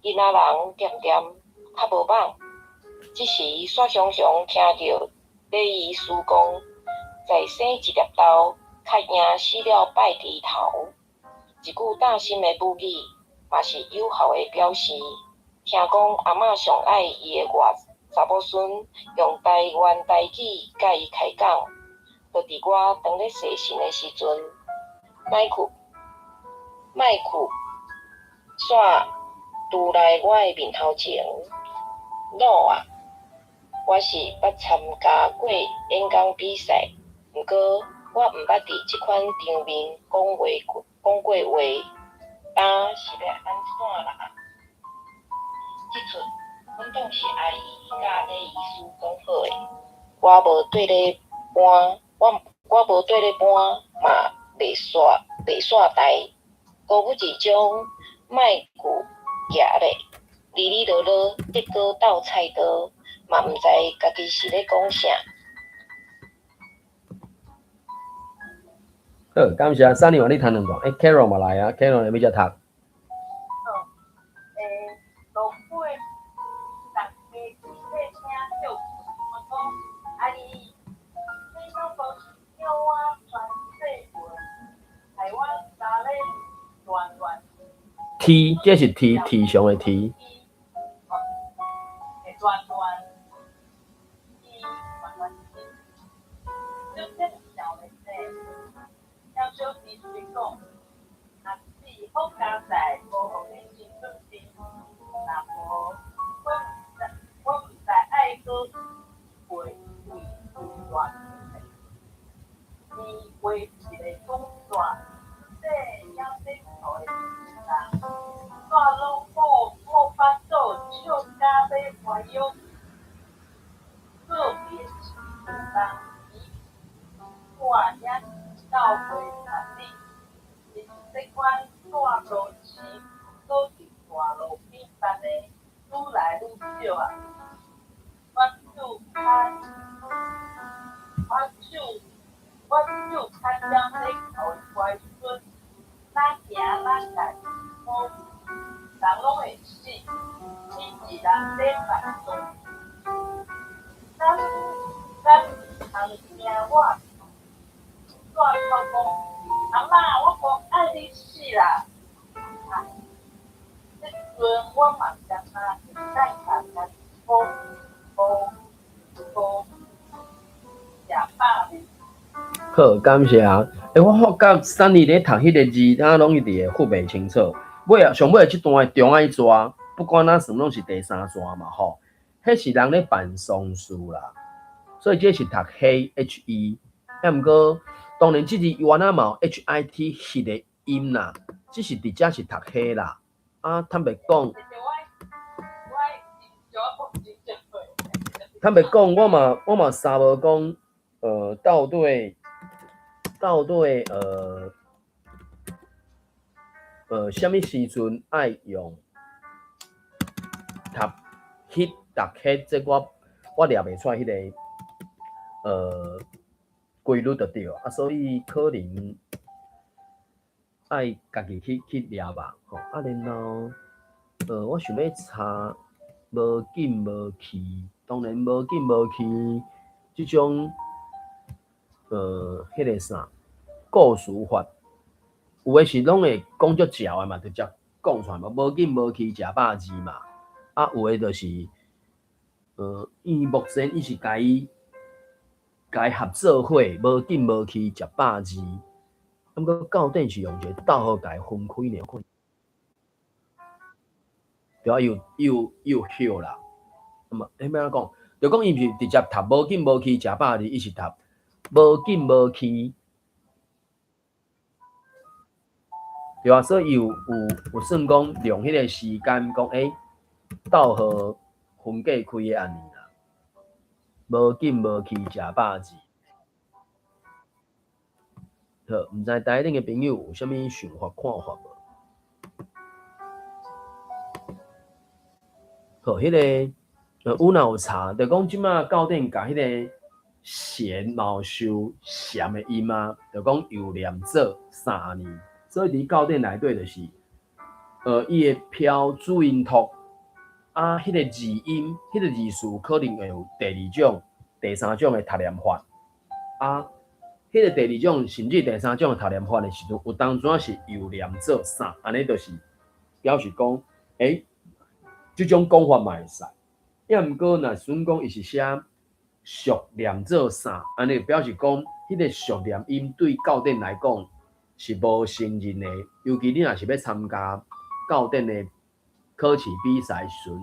囡仔人恬恬較無蠓。這時煞雄雄聽著禮儀師講，再生一粒豆，較贏死了拜豬頭。一句貼心的母語，嘛是有效的表示。聽講阿嬤上愛伊的外查某孫用台灣台語佮伊開講，就佇我當咧洗身的時陣，麥克麥克線拄來我的面頭前。老啊，我是捌參加過演講比賽，毋過我毋捌佇這款場面講話講過話，今是欲按怎啦？這齣阮當是阿姨佮禮儀師講好的，我無綴咧搬，我無綴咧搬嘛袂煞台，閣有一種麥具舉咧，哩哩囉囉，竹篙鬥菜刀，嘛毋知家己是咧講啥。好，感謝三年，你談兩段。欸，Carol 嘛來啊，Carol 你欲遮讀。T，這是 T，天上的天。好，感謝。欸，我發覺三年咧讀彼个字，敢攏一直會分袂清楚。尾啊，上尾這段的中愛逝，不管哪算，攏是第三逝嘛吼。彼是人咧辦喪事啦，所以這是讀黑 H E。啊，毋過當然這字原來嘛有 H I T 彼个音啦，只是佇遮是讀黑啦。啊，坦白講，坦白講，我嘛查無講，到底，啥物時陣愛用讀彼讀彼，這我掠袂出來彼个規律就對啊，所以可能愛家己去掠吧，吼。啊，然後我想欲查無緊無去，當然無緊無去這種彼个啥故事法，有的是攏會講足嚼的嘛，直接講出來嘛，無緊無去食飽字嘛。啊，有的就是，伊目前伊是共伊合做伙，無緊無去食飽字。啊，毋過到底是用一个逗號共伊分開爾。對啊，伊有歇啦。啊嘛，欲按怎講？就講伊毋是直接讀無緊無去食飽字，伊是讀無緊無去。對啊，所以伊有算講用彼个時間講，欸，逗號分隔開的按呢啦。無緊無去食飽字。好，毋知台頂的朋友有啥物想法看法無？好，彼个，有若有查，就講這馬到底共彼个弦嘛有收澶的音啊，就講又念做啥呢？所以佇教典內底就是，伊會飄注音托，啊，彼个字音，彼个字數可能會有第二種、第三種的讀念法，啊，彼個第二種甚至第三種讀念法的時陣，有當陣是又念做啥，按呢就是表示講，這種講法嘛會使。抑毋過若準講伊是寫俗念做啥，按呢表示講，彼個俗念音對教典來講是無承認的。尤其你若是欲參加教典的考試比賽時陣，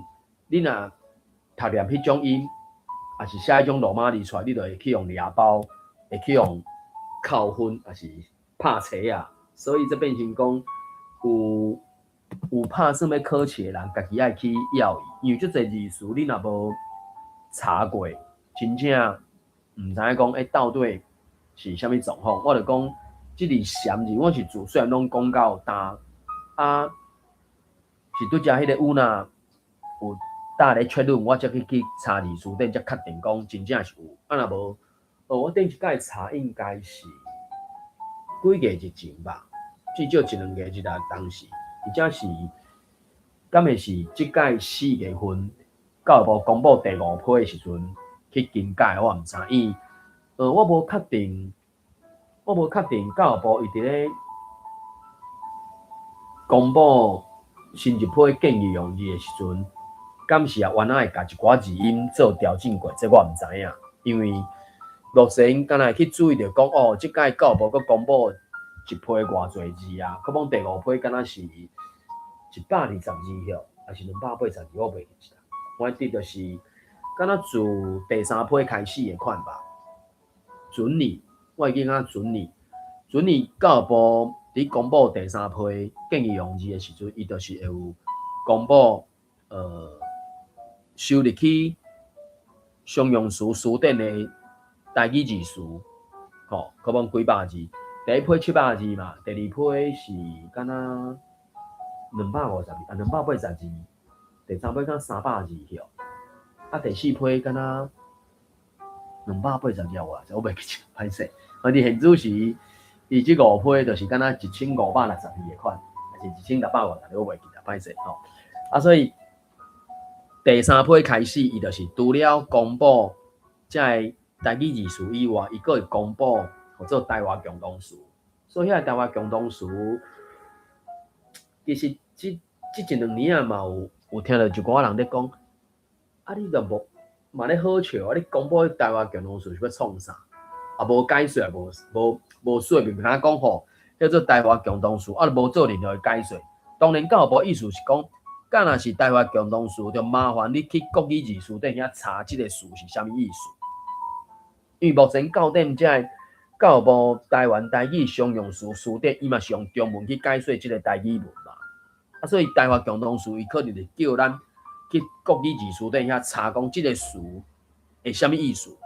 你若讀念彼種音，抑是寫彼種羅馬字出來，你就會去予掠包，會去予扣分，抑是拍冊仔。所以這變成講，有拍算欲考試的人，家己愛去要伊，因為足濟字詞你若無查過，真正毋知影講，到底是啥物狀況。我就講，這字暹字，我是自細漢攏講到大，啊，是拄才彼個有若有搭咧確認，我才去查字詞典，才確定講真正是有。啊，若無，我頂一擺查應該是幾個日前吧，至少一兩個日啊，當時，而且是，敢會是這擺4月份教育部公布第五批的時陣去更改，我毋知。因為，我無確定教育部伊佇咧公布新一批建議用字的時陣，敢是也原來會共一寡字音做調整過，這我毋知影。因為目前敢若會去注意著講，哦，這擺教育部閣公布一批偌濟字啊，可講第五批敢若是120字許，抑是280字，我袂記得。反正就是敢若自第三批開始的款吧。準年，我會記敢若準年，準年教育部佇公布第三批建議用字的時陣，伊就是會有公布，收入去常用詞詞典的台語字詞，吼，可講幾百字。第一批700字嘛，第二批是敢若250字，啊，280字，第三批敢300字許，啊，第四批敢若280字我我袂記得，歹勢。反正現主時，伊這五批就是敢若1560字的款，抑是1650字，我袂記得，歹勢吼。啊，所以第三批開始，伊就是除了公布這個台語字詞以外，伊閣會公布號做台華共同詞。所以遐個台華共同詞，其實這一兩年啊嘛有聽著一寡人咧講，啊你著無嘛咧好笑，啊你公布台華共同詞是欲創啥？啊無解說，也無說明，敢若講吼叫做台華共同詞，啊無做任何解說。當然教育部意思是講，敢若是台華共同詞，就麻煩你去國語字詞典遐查這個詞是啥物意思。因為目前教典這個教育部台灣台語常用詞詞典，伊嘛是用中文去解說這個台語文嘛。啊，所以台華共同詞，伊可能就叫咱去國語字詞典遐查講這個詞會啥物意思。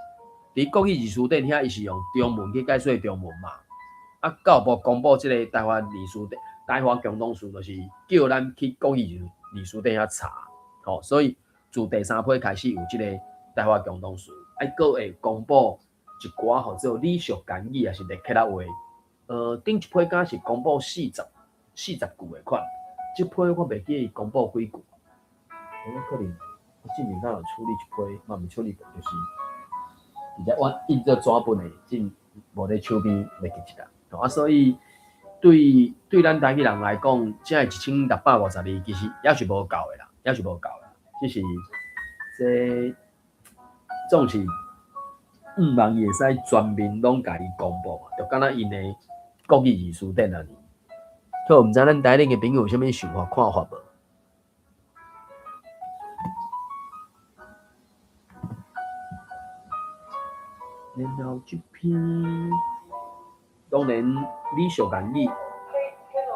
佇國語字詞典遐，伊是用中文去解說中文嘛。啊，教育部公布這個台華字詞典、台華共同詞，就是叫咱去國語字詞典遐查。吼，所以自第三批開始有這個台華共同詞，啊，閣會公布一寡號做禮俗簡語，抑是咧客家話。頂一批敢是公布40句的款，這批我袂記伊公布幾句。我可能我之前敢有處理一批，嘛毋處理過，就是直接我印做紙本的，真無咧手邊袂記得啦。啊，所以對咱台語人來講，這1650字其實也是無夠的啦，也是無夠的。只是這總是毋望伊會使全面攏共伊公布嘛，就敢若𪜶的國語字詞典按呢。好，毋知咱台頂的朋友有啥物想法看法無？然後這篇當然禮俗諺語，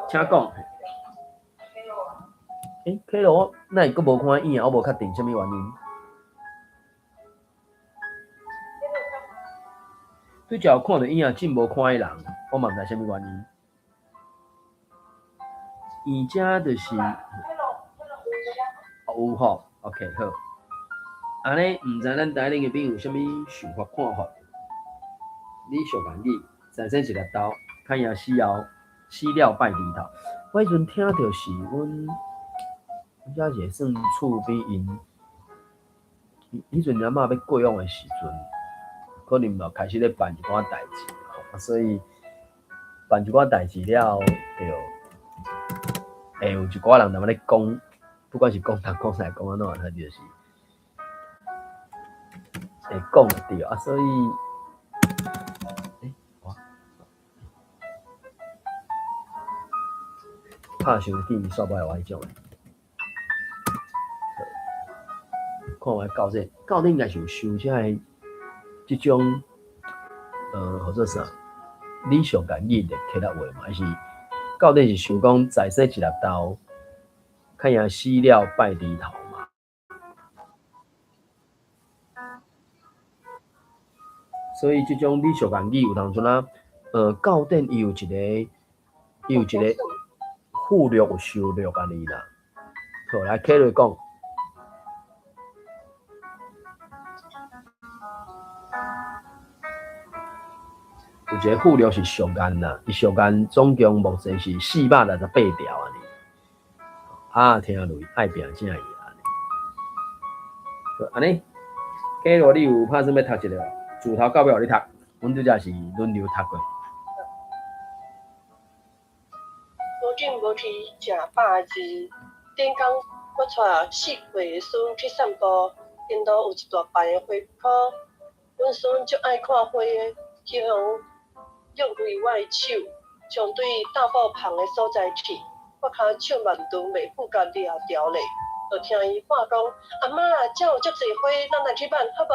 請講。欸，K 羅，哪會閣無看影？我無確定啥物原因。拄才有看著影，真無看彼人，我嘛毋知啥物原因。伊遮就是，有吼，OK 好。按呢，毋知咱台頂的朋友有啥物想法看法？禮俗諺語，財神一粒豆，歹贏死後，死了拜豬頭。我彼陣聽著是阮，阮遮一個算厝邊𪜶，彼陣阿嬤欲過往的時陣，可能嘛開始咧辦一寡代誌，啊，啊，所以辦一寡代誌了後，就會有一寡人踮咧講，不管是講東講西講按怎，他就是會講著啊，所以，欸，我拍傷緊，煞擺有彼種的。看我教這，教你應該是有收這个這種，號做啥？禮俗諺語的客家話嘛，還是到底是想講財生一粒豆，較贏死了拜豬頭嘛？所以這種禮俗諺語有當陣啊，教典伊有一個，伊有一個附錄有收錄按呢啦。好，來啟來講。有一個附錄是俗諺啦，伊俗諺總共目前是468條按呢。啊，聽落愛拼才會贏按呢。好，按呢，假如你有拍算欲讀一个，自頭到尾予你讀，阮拄才是輪流讀過。無緊無去食百字，頂工我帶4歲的孫去散步，沿路有一大排的花圃，阮孫足愛看花的，去予約開我的手，衝對搭布棚的所在去。我跤手慢長袂赴共掠牢咧，就聽伊喊講：阿嬤，遮有足濟花，咱來去挽好無？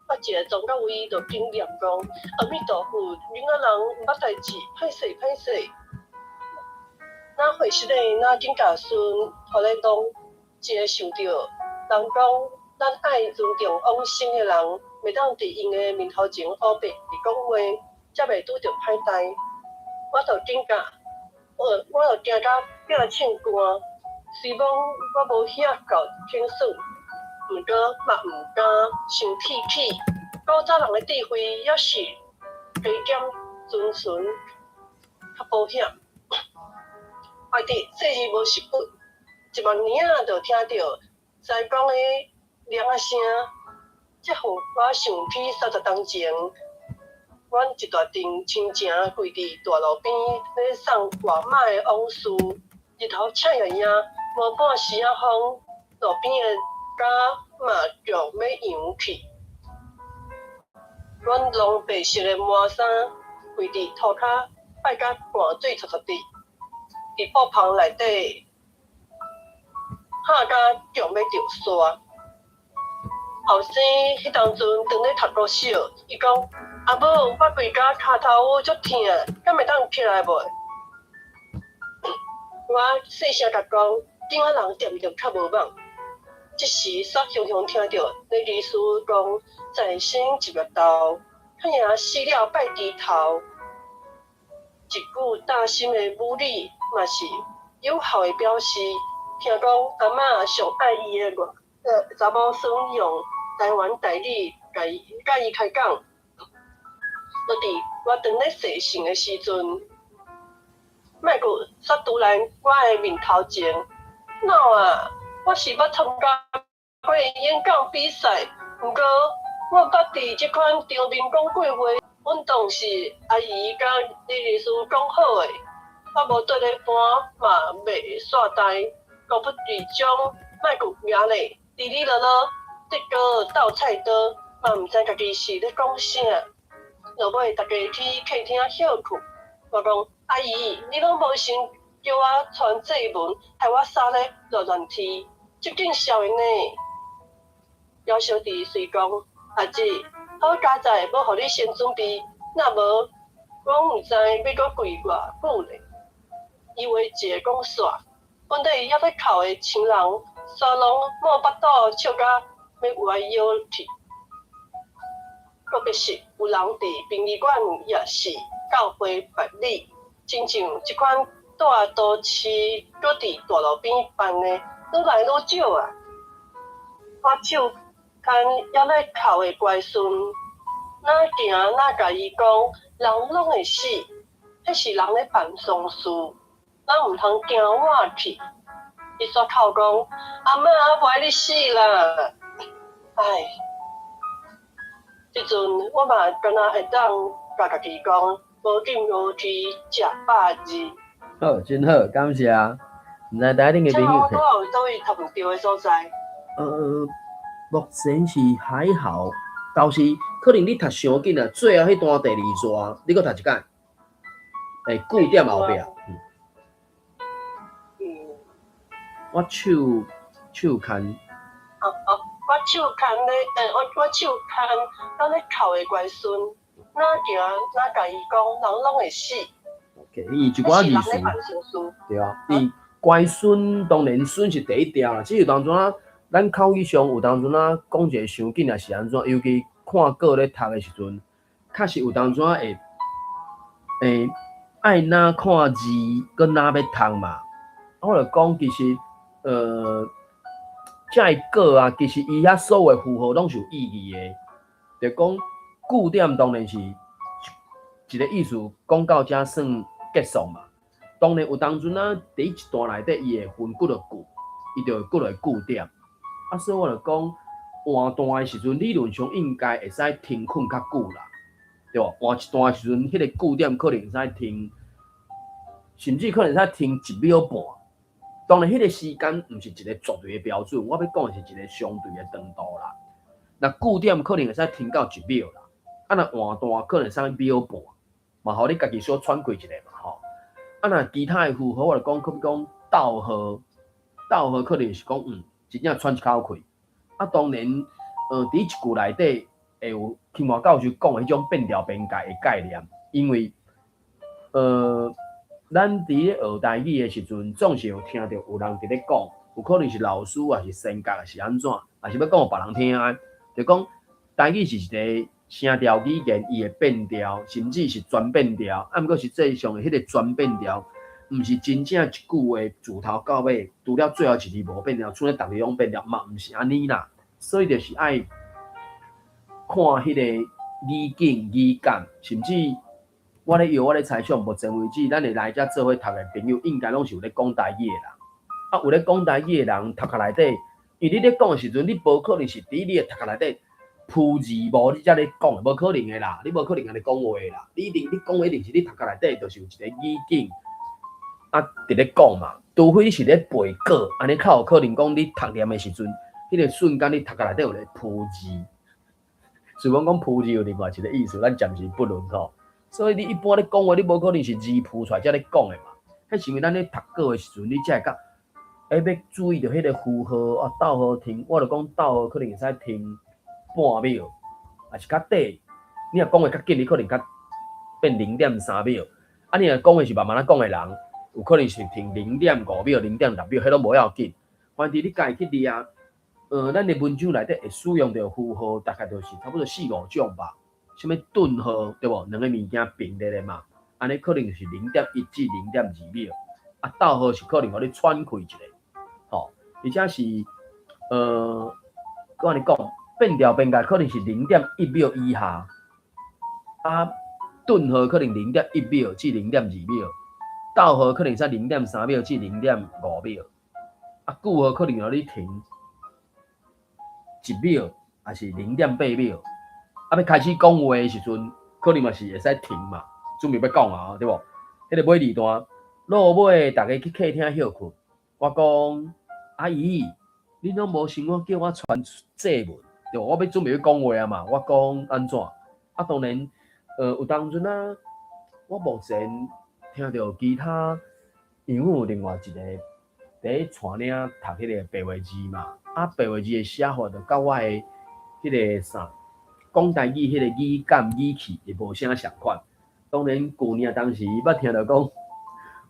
我一个撞到位就緊念講：阿彌陀佛，囡仔人毋捌代誌，歹勢歹勢。若會失禮，若緊共孫予咧弄，一个想著人講，咱愛尊重往生的人，袂當佇𪜶的面頭前烏白講話，才袂拄著歹代。我就緊共，我就驚甲壁唱歌。雖罔我無遐夠輕爽，毋過嘛毋敢傷鐵齒。古早人的智慧猶是加減遵循較保險。我佇細字無識骨，一萬年仔就聽著師公的鈴仔聲，這予我想起30冬前，阮一大陣親情跪佇大路邊咧送外媽的往事。日頭赤炎炎，無半絲仔風，路邊的狗嘛強欲揚去。阮攏白色的麻衫，跪佇塗跤拜甲汗水淙淙滴，佇布棚內底喊甲強欲著沙。後生彼當陣當咧讀國小，伊講：阿母，我規工跤頭趺足疼，敢會當起來無？我細聲共講，囝仔人恬恬較無蠓。這時，煞雄雄聽著禮儀師講：財生一粒豆，較贏死了拜豬頭。一句貼心的母語，嘛是有效的表示。聽講阿嬤上愛伊的外查某孫用台灣台語共伊佮伊開講。就佇我當咧洗腎的時陣，麥閣煞拄來我的面頭前。鬧啊！我是捌參加過演講比賽，毋過我捌佇這款場面講過話，阮當是阿姨佮禮儀師講好的，我無綴咧搬嘛袂煞呆，高不佇將麥閣舉咧，哩哩囉囉，竹篙鬥菜刀，嘛毋知家己是咧講啥。落尾逐家去客廳歇睏，我講阿姨，你攏無先叫我穿制文，害我衫咧亂亂提，足見笑的呢。枵小弟隨講，阿姊，好佳哉，無予你先準備，若無，阮毋知欲閣跪偌久咧。伊話一个講煞，本底猶咧哭的親人，煞攏摸腹肚笑甲欲歪腰去。閣別是有人佇殯儀館，抑是教會辦理，親像這款大都市，閣佇大路邊辦的，愈來愈少啊。我手牽猶咧哭的乖孫，哪行哪共伊講，人攏會死，彼是人咧辦喪事，咱毋通驚倚去。伊煞哭講：阿嬤，我無愛你死啦！唉，這陣我嘛敢若會當共家己講，無緊無去食百字。好，真好，感謝。毋知台頂的朋友。我有佗位讀毋著的所在？目前是還好，倒是可能你讀傷緊啊，最後彼段第二段，你閣讀一擺。欸，句點後壁。我手手牽。哦哦，我手牽咧，我手牽，咱咧哭的乖孫，哪行哪共伊講，人攏會死。 OK，伊一寡字詞，對啊，伊乖孫當然孫是第一條啦，只是當陣啊，咱口語上有當陣啊，講一个傷緊抑是按怎，尤其看稿咧讀的時陣，確實有當陣啊會會愛哪看字，閣哪欲讀嘛。我就講其實，這个稿啊，其實伊遐所有的符號攏是有意義的，就講句點當然是一個意思，講到遮算結束嘛。當然有當陣啊，佇一段內底伊會分幾落句，伊就會幾落句點。啊，所以我就講換段的時陣，理論上應該會使停睏較久啦，對無？換一段的時陣，彼個句點可能會使停，甚至可能會使停一秒半。當然，彼個時間毋是一個絕對的標準，我欲講的是一個相對的長度啦。若句點可能會使停到一秒啦，啊若換段可能會使秒半，嘛予你家己小喘氣一下嘛吼。啊若其他的符號，我就講，可比講逗號，逗號可能是講真正喘一口氣。啊，當然，佇一句內底會有清華教授講的彼種變調邊界的概念，因為，咱佇咧學台語的時陣，總是有聽著有人佇咧講，有可能是老師，抑是先覺，抑是按怎，抑是欲講予別人聽的，就講台語是一个聲調語言，伊會變調，甚至是全變調。啊，毋過實際上的彼个全變調，毋是真正一句話自頭到尾，除了最後一字無變調，剩咧逐字攏變調，嘛毋是按呢啦。所以就是愛看彼个語境、語感，甚至我咧臆，我咧猜想，目前為止，咱會來遮做伙讀的朋友，應該攏是有咧講台語的人。啊，有咧講台語的人，讀冊內底，因為你咧講的時陣，你無可能是佇你的讀冊內底鋪字幕，你才咧講，無可能的啦，你無可能按呢講話啦。你一定你講話一定是你讀冊內底，就是有一个語境，啊，佇咧講嘛。除非你是咧背稿，按呢較有可能講你讀念的時陣，彼个瞬間你讀冊內底有咧鋪字。雖然講鋪字有另外一个意思，咱暫時不論吼。所以你一般咧講話，你無可能是字鋪出來才咧講的嘛。彼是因為咱咧讀稿的時陣，你才會較欲注意著彼个符號啊，逗號停，我著講逗號可能會使停半秒，抑是較短。你若講話較緊，你可能較變0.3秒。啊，你若講話是慢慢仔講的人，有可能是停0.5秒、0.6秒，彼攏無要緊。反正你家己去掠，咱的文章內底會使用著符號，大概就是差不多四五種吧。啥物頓號對無？兩个物件並列的嘛，按呢可能是0.1至0.2秒。啊，逗號是可能予你喘氣一下，吼，而且是閣按呢講，變調邊界可能是0.1秒以下，啊，頓號可能0.1秒至0.2秒，逗號可能才0.3秒至0.5秒，啊，句號可能予你停一秒，抑是0.8秒。啊，欲開始講話的時陣，可能嘛是會使停嘛，準備欲講啊，對無？彼個尾二段，落尾逐家去客廳歇睏。我講阿姨，恁攏無想我叫我穿制襪，對無？我欲準備欲講話啊嘛。我講按怎？啊，當然，有當陣啊，我目前聽著其他，因為阮有另外一個佇咧帶領讀彼個白話字嘛，啊，白話字的寫法就佮我的彼個啥？講台語彼个語感語氣會無啥仝款。當然，舊年當時捌聽著講，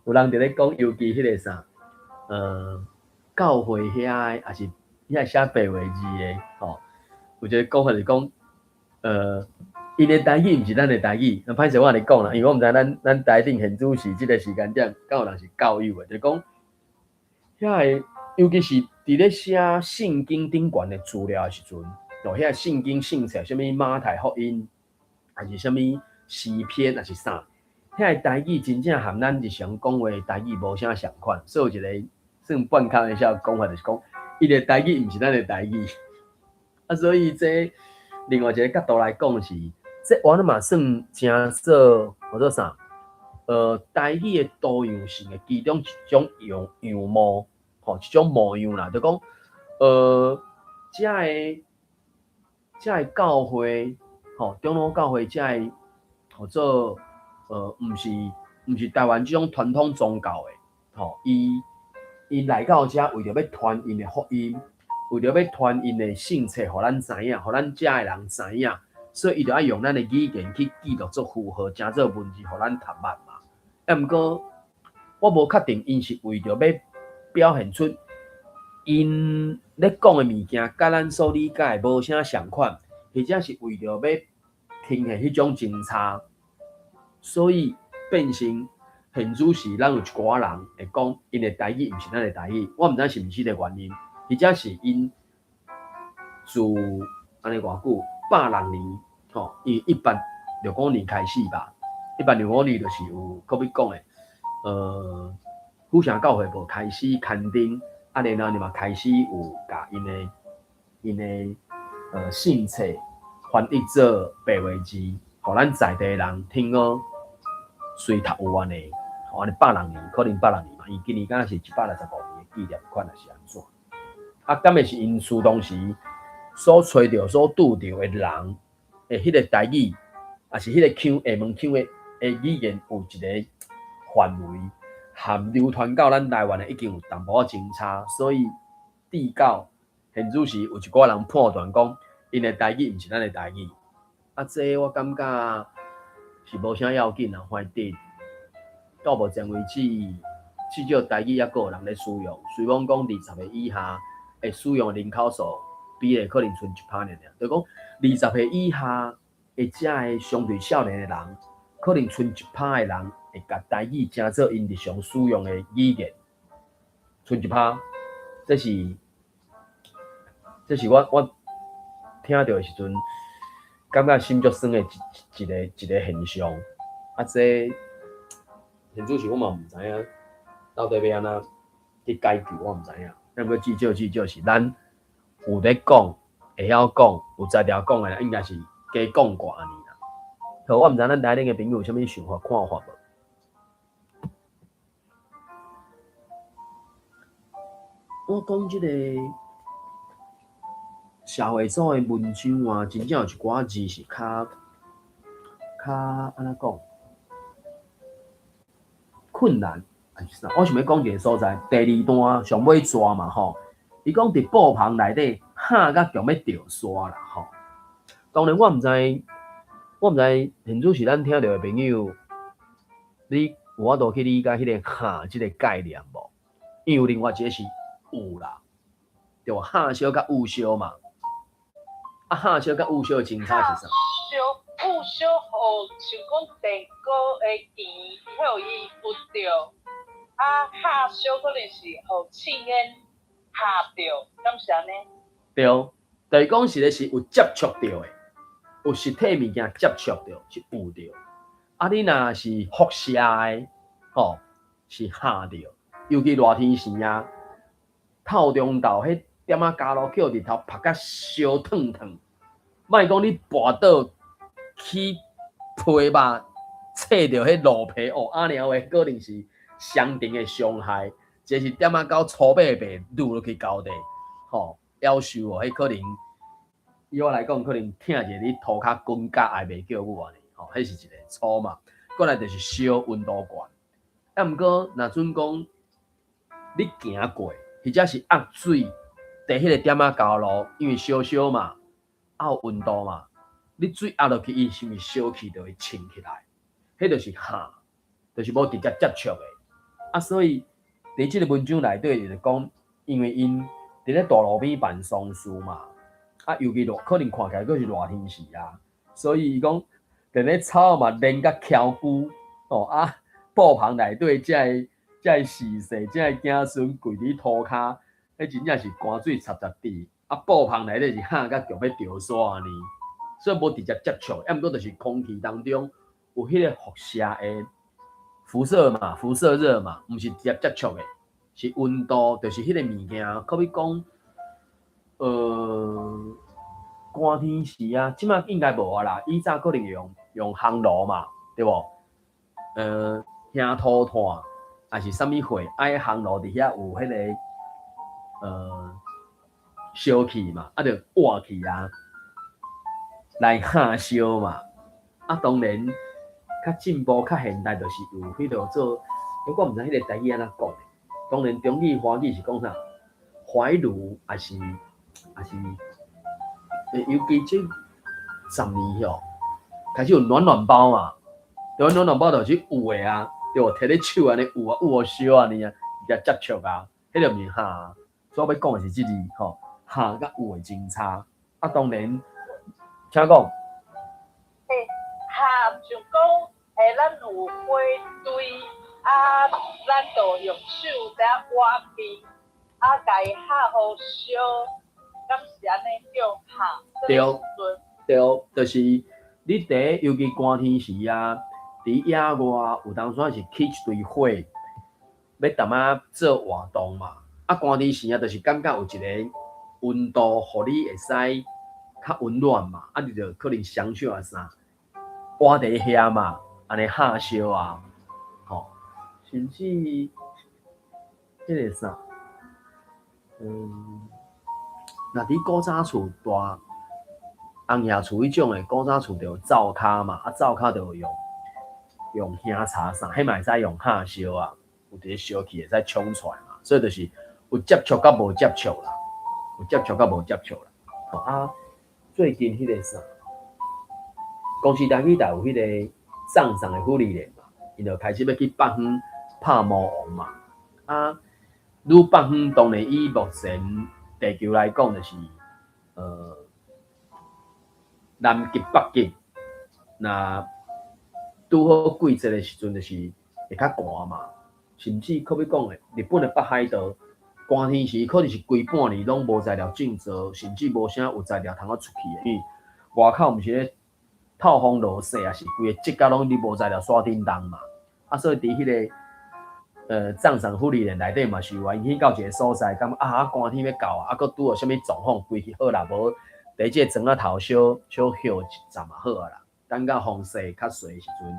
有人佇咧講，尤其彼个啥，教會遐的，抑是遐寫白話字的，吼，有一个講法是講，𪜶的台語毋是咱的台語。歹勢我按呢講啦，因為我毋知咱咱台頂現主時這个時間點，敢有人是教友的，就是講，遐个尤其是佇咧寫聖經頂懸的資料的時陣。哦，遐聖經聖冊，啥物馬太福音，抑是啥物詩篇，抑是啥？遐个台語真正和咱日常講話的台語無啥仝款，所以有一個算半開玩笑講法，就是講，伊的台語毋是咱的台語。啊，所以這另外一个角度來講是，這我嘛算成做號做啥？台語的多樣性的其中一種樣貌，吼，一種模樣啦，就講，遮个教會，吼，長老教會遮个號做，毋是台灣這種傳統宗教的，吼，伊來到遮為著欲傳𪜶的福音，為著欲傳𪜶的聖冊，予咱知影，予咱遮的人知影，所以伊就愛用咱的語言去記錄做符號，成做文字，予咱讀捌嘛。啊，毋過我無確定𪜶是為著欲表現出𪜶咧講的物件，佮咱所理解的無啥仝款，或者是為著欲呈現彼種真差，所以變成現此時，咱有一寡人會講𪜶的台語毋是咱的台語，我毋知是毋是這個原因，或者是𪜶自按呢偌久，160年，吼，因為1865年開始吧，1865年就是有閣欲講的，府城教會無開始刊登，啊，然後你嘛開始有共𪜶的聖冊翻譯做白話字，予咱在地人聽講隨讀有按呢，吼，按呢百六年，可能百六年嘛，伊今年敢若是165年的紀念款，抑是按怎？啊，敢會是𪜶書當時所揣著、所拄著的人的彼個台語，抑是彼個腔廈門腔的語言有一個範圍，含流傳到咱台灣的已經有淡薄仔真差，所以至到現此時有一寡人判斷講，𪜶的台語毋是咱的台語。啊，這我感覺是無啥要緊啊，反正到目前為止，至少台語猶閣有人咧使用。雖罔講20歲以下會使用的人口數比例可能賰1%爾爾，就講20歲以下的遮个相對少年的人，可能賰1%的人會共台語成做𪜶日常使用的語言，賰1%，這是我聽著的時陣，感覺心足酸的一個現象。啊，這現此時我嘛毋知影到底欲按怎去解救，我毋知影。啊，毋過至少是咱有咧講，會曉講，有才調講的人，應該是加講過按呢啦。好，我毋知咱台頂的朋友有啥物想法看法無？我講這個社會組的文章啊，真正有一寡字是較按怎講困難。我想欲講一個所在，第二段上尾逝嘛吼，伊講佇布棚內底喊甲強欲著沙啦吼。當然我毋知，我毋知現此時咱聽著的朋友，你有法度去理解彼個喊這個概念無？因為有另外一個是有啦，對無？喊燒佮焐燒嘛，啊喊燒佮焐燒的真差是啥？燒焐燒，予像講電鍋的甜，予伊焐著。啊，烤燒可能是予刺煙烤著，敢是按呢？對，就是講實咧是有接觸著的，有實體物件接觸著是焐著。啊，你若是輻射的，吼，是烤著。尤其熱天時啊，透中晝彼點仔加路叫日頭曝甲燒燙燙，莫講你跋倒去皮肉切著彼落皮哦，按呢話可能是雙重的傷害，一個是點仔到粗白白攄落去溝底，吼，夭壽哦，彼可能以我來講，可能疼一下你塗跤滾甲也袂叫久按呢，吼，彼是一個粗嘛。過來就是燒溫度懸，啊，毋過若準講你行過，或者是壓水佇彼個點仔溝路，因為燒燒嘛，啊有溫度嘛，你水壓落去，伊是毋是燒氣就會衝起來？彼就是烘，就是無直接接觸的。啊，所以佇這個文章內底就是講，因為𪜶佇咧大路邊辦喪事嘛，啊，尤其熱，可能看起來閣是熱天時啊，所以伊講佇咧草嘛連甲蹺龜，吼啊，布棚內底遮个逝世，遮个子孫跪佇塗跤，彼真正是汗水潲潲滴，啊，布棚內底是喊甲強欲著沙按呢，所以無直接接觸，啊，毋過就是空氣當中有彼個輻射的輻射嘛，輻射熱嘛，毋是直接接觸的，是溫度，就是彼個物件，可比講，寒天時啊，這馬應該無啊啦。以早可能用烘爐嘛，對無？燃塗炭，抑是啥物火，愛烘爐佇遐有彼個燒氣嘛，啊，就倚去啊，來烘燒嘛。啊，當然較進步、較現代，就是有彼個做，我毋知彼個台語按怎講的。當然，中語、華語是講啥？懷爐，抑是，尤其這10年吼，開始有暖暖包嘛，對，暖暖包就是捂的啊，對無？提咧手按呢捂啊，捂予燒按呢啊，直接接觸啊，彼個毋是烘。所以我欲講的是這字吼，烘佮捂的真差。啊，當然，請講。欸，烘就講，欸，咱有火堆，啊，咱就用手佇遐倚去，啊，共伊烘予燒，敢是按呢叫烘？對，對，就是你佇尤其寒天時啊，佇野外有當時是起一堆火，欲淡仔做活動嘛。啊，寒天時啊，就是感覺有一個溫度，予你會使較溫暖嘛。啊，你就可能雙手啊啥，倚佇遐嘛，按呢烘燒啊，吼，甚至彼個啥，若佇古早厝大紅葉厝彼種的古早厝就有灶跤嘛，啊灶跤就用燃柴啥，彼嘛會使用烘燒啊，有佇咧燒氣會使衝出來嘛，所以就是有接觸佮無接觸啦，有接觸佮無接觸啦。吼啊，最近彼個啥，公視台語台有彼個藏藏的芙莉蓮嘛，𪜶就開始欲去北方拍魔王嘛。啊，愈北方當然以目前地球來講，就是南極、北極，若拄好季節的時陣，就是會較寒嘛。甚至閣欲講的，日本的北海道，寒天時可能是規半年攏無材料種作，甚至無啥有材料通好出去的。因為外口毋是咧透風落雪，抑是規个積甲攏你無材料徙振動嘛。啊，所以佇彼個藏藏芙莉蓮內底嘛是有啊，𪜶去到一個所在，感覺啊寒天欲到啊，啊閣拄著啥物狀況，規氣好啦，無佇這個磚仔頭小小歇一陣嘛好啊啦。等到風勢較細的時陣，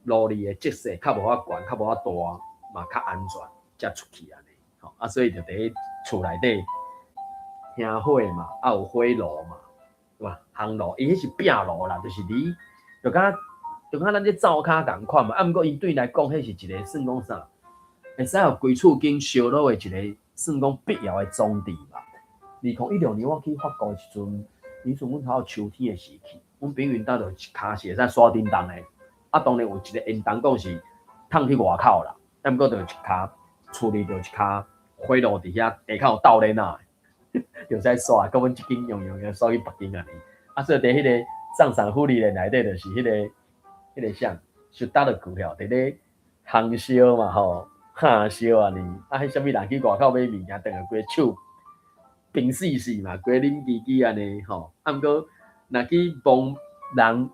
路裡的積雪較無遐懸，較無遐大，嘛較安全，才出去按呢。吼啊，所以就佇咧厝內底燃火嘛，啊有火爐嘛，對吧？烘爐，伊彼是壁爐啦，就是你就敢若咱這灶跤仝款嘛。啊，毋過𪜶對來講，彼是一個算講啥？會使予規厝間燒落的一個算講必要的裝置嘛。2016年我去法國的時陣，彼陣阮頭秋天的時期，阮朋友𪜶兜就一跤是會使徙振動的，啊，當然有一個煙囱講是通去外口啦，啊，毋過就一跤厝裡就一跤火爐佇遐下跤有鬥熱仔的，就使徙，佮阮這間用用用徙去別間按呢。啊，所以佇彼個藏藏芙莉蓮內底就是彼個啥，就搭落去了，佇咧烘燒嘛吼，烘燒按呢，啊，彼啥物人去外口買物件，轉來規個手冰死死嘛，規個冷吱吱按呢吼。啊，毋過若去摸人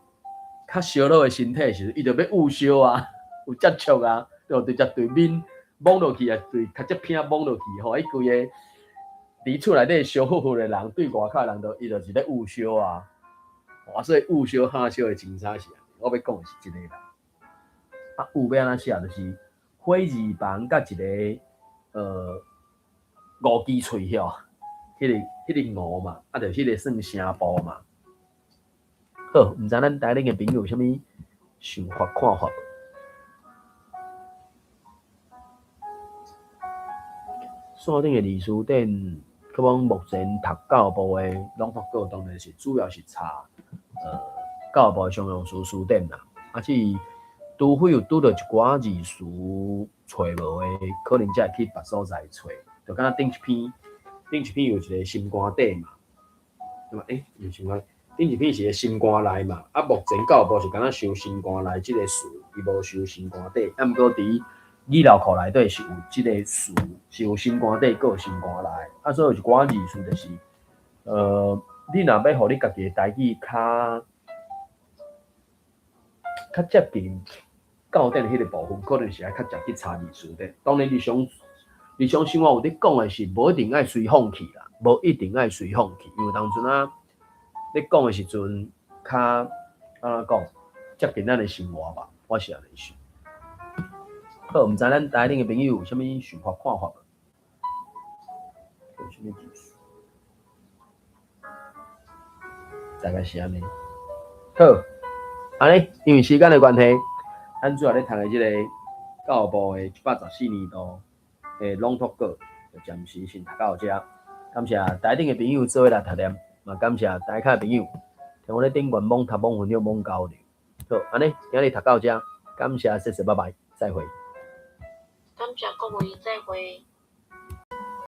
較燒熱的身體的時陣，伊就欲捂燒啊，有接觸啊，就直接對面摸落去啊，對較這片摸落去吼，伊規個佇厝內底燒呼呼的人，對外口的人就伊就是咧捂燒啊。啊，所以捂燒烘燒的真差是按呢，我欲講的是這個啦。啊，捂欲按怎寫？就是火字旁佮一個五支喙吼，彼個五嘛，啊，就彼個算聲部嘛。好，毋知咱台頂的朋友有啥物想法看法無？線頂的字詞典，可講目前讀教育部的攏發覺當然是主要是查教育部的常用詞辭典啦。啊，至於除非有拄著一寡字詞揣無的，可能才會去別所在揣。就敢若頂一篇，頂一篇有一個心肝底嘛，對吧？欸，毋是心肝，頂一篇是個心肝內嘛。啊，目前教育部是敢若收心肝內這個詞，伊無收心肝底。啊，毋過佇語料庫內底是有這個詞，是有心肝底，閣有心肝內。啊，所以有一寡字詞就是，你若欲予你家己的台語較接近教典彼個部分，可能是愛較常去查字詞典。當然，日常生活有咧講的是，無一定愛隨風去啦，無一定愛隨風去，因為當陣啊，咧講的時陣較按怎講，接近咱的生活吧，我是按呢想。好，毋知咱台頂的朋友有啥物想法看法無？有啥物意思？大概是按呢。好，按呢，因為時間的關係，咱主要咧讀的這个教育部的114年度的朗讀稿，就暫時先讀到遮。感謝台頂的朋友做伙來讀念，嘛感謝台下的朋友聽我咧頂懸網讀網分享網交流。好，按呢，今日讀到遮，感謝，謝謝，拜拜，再會。感謝各位，再會。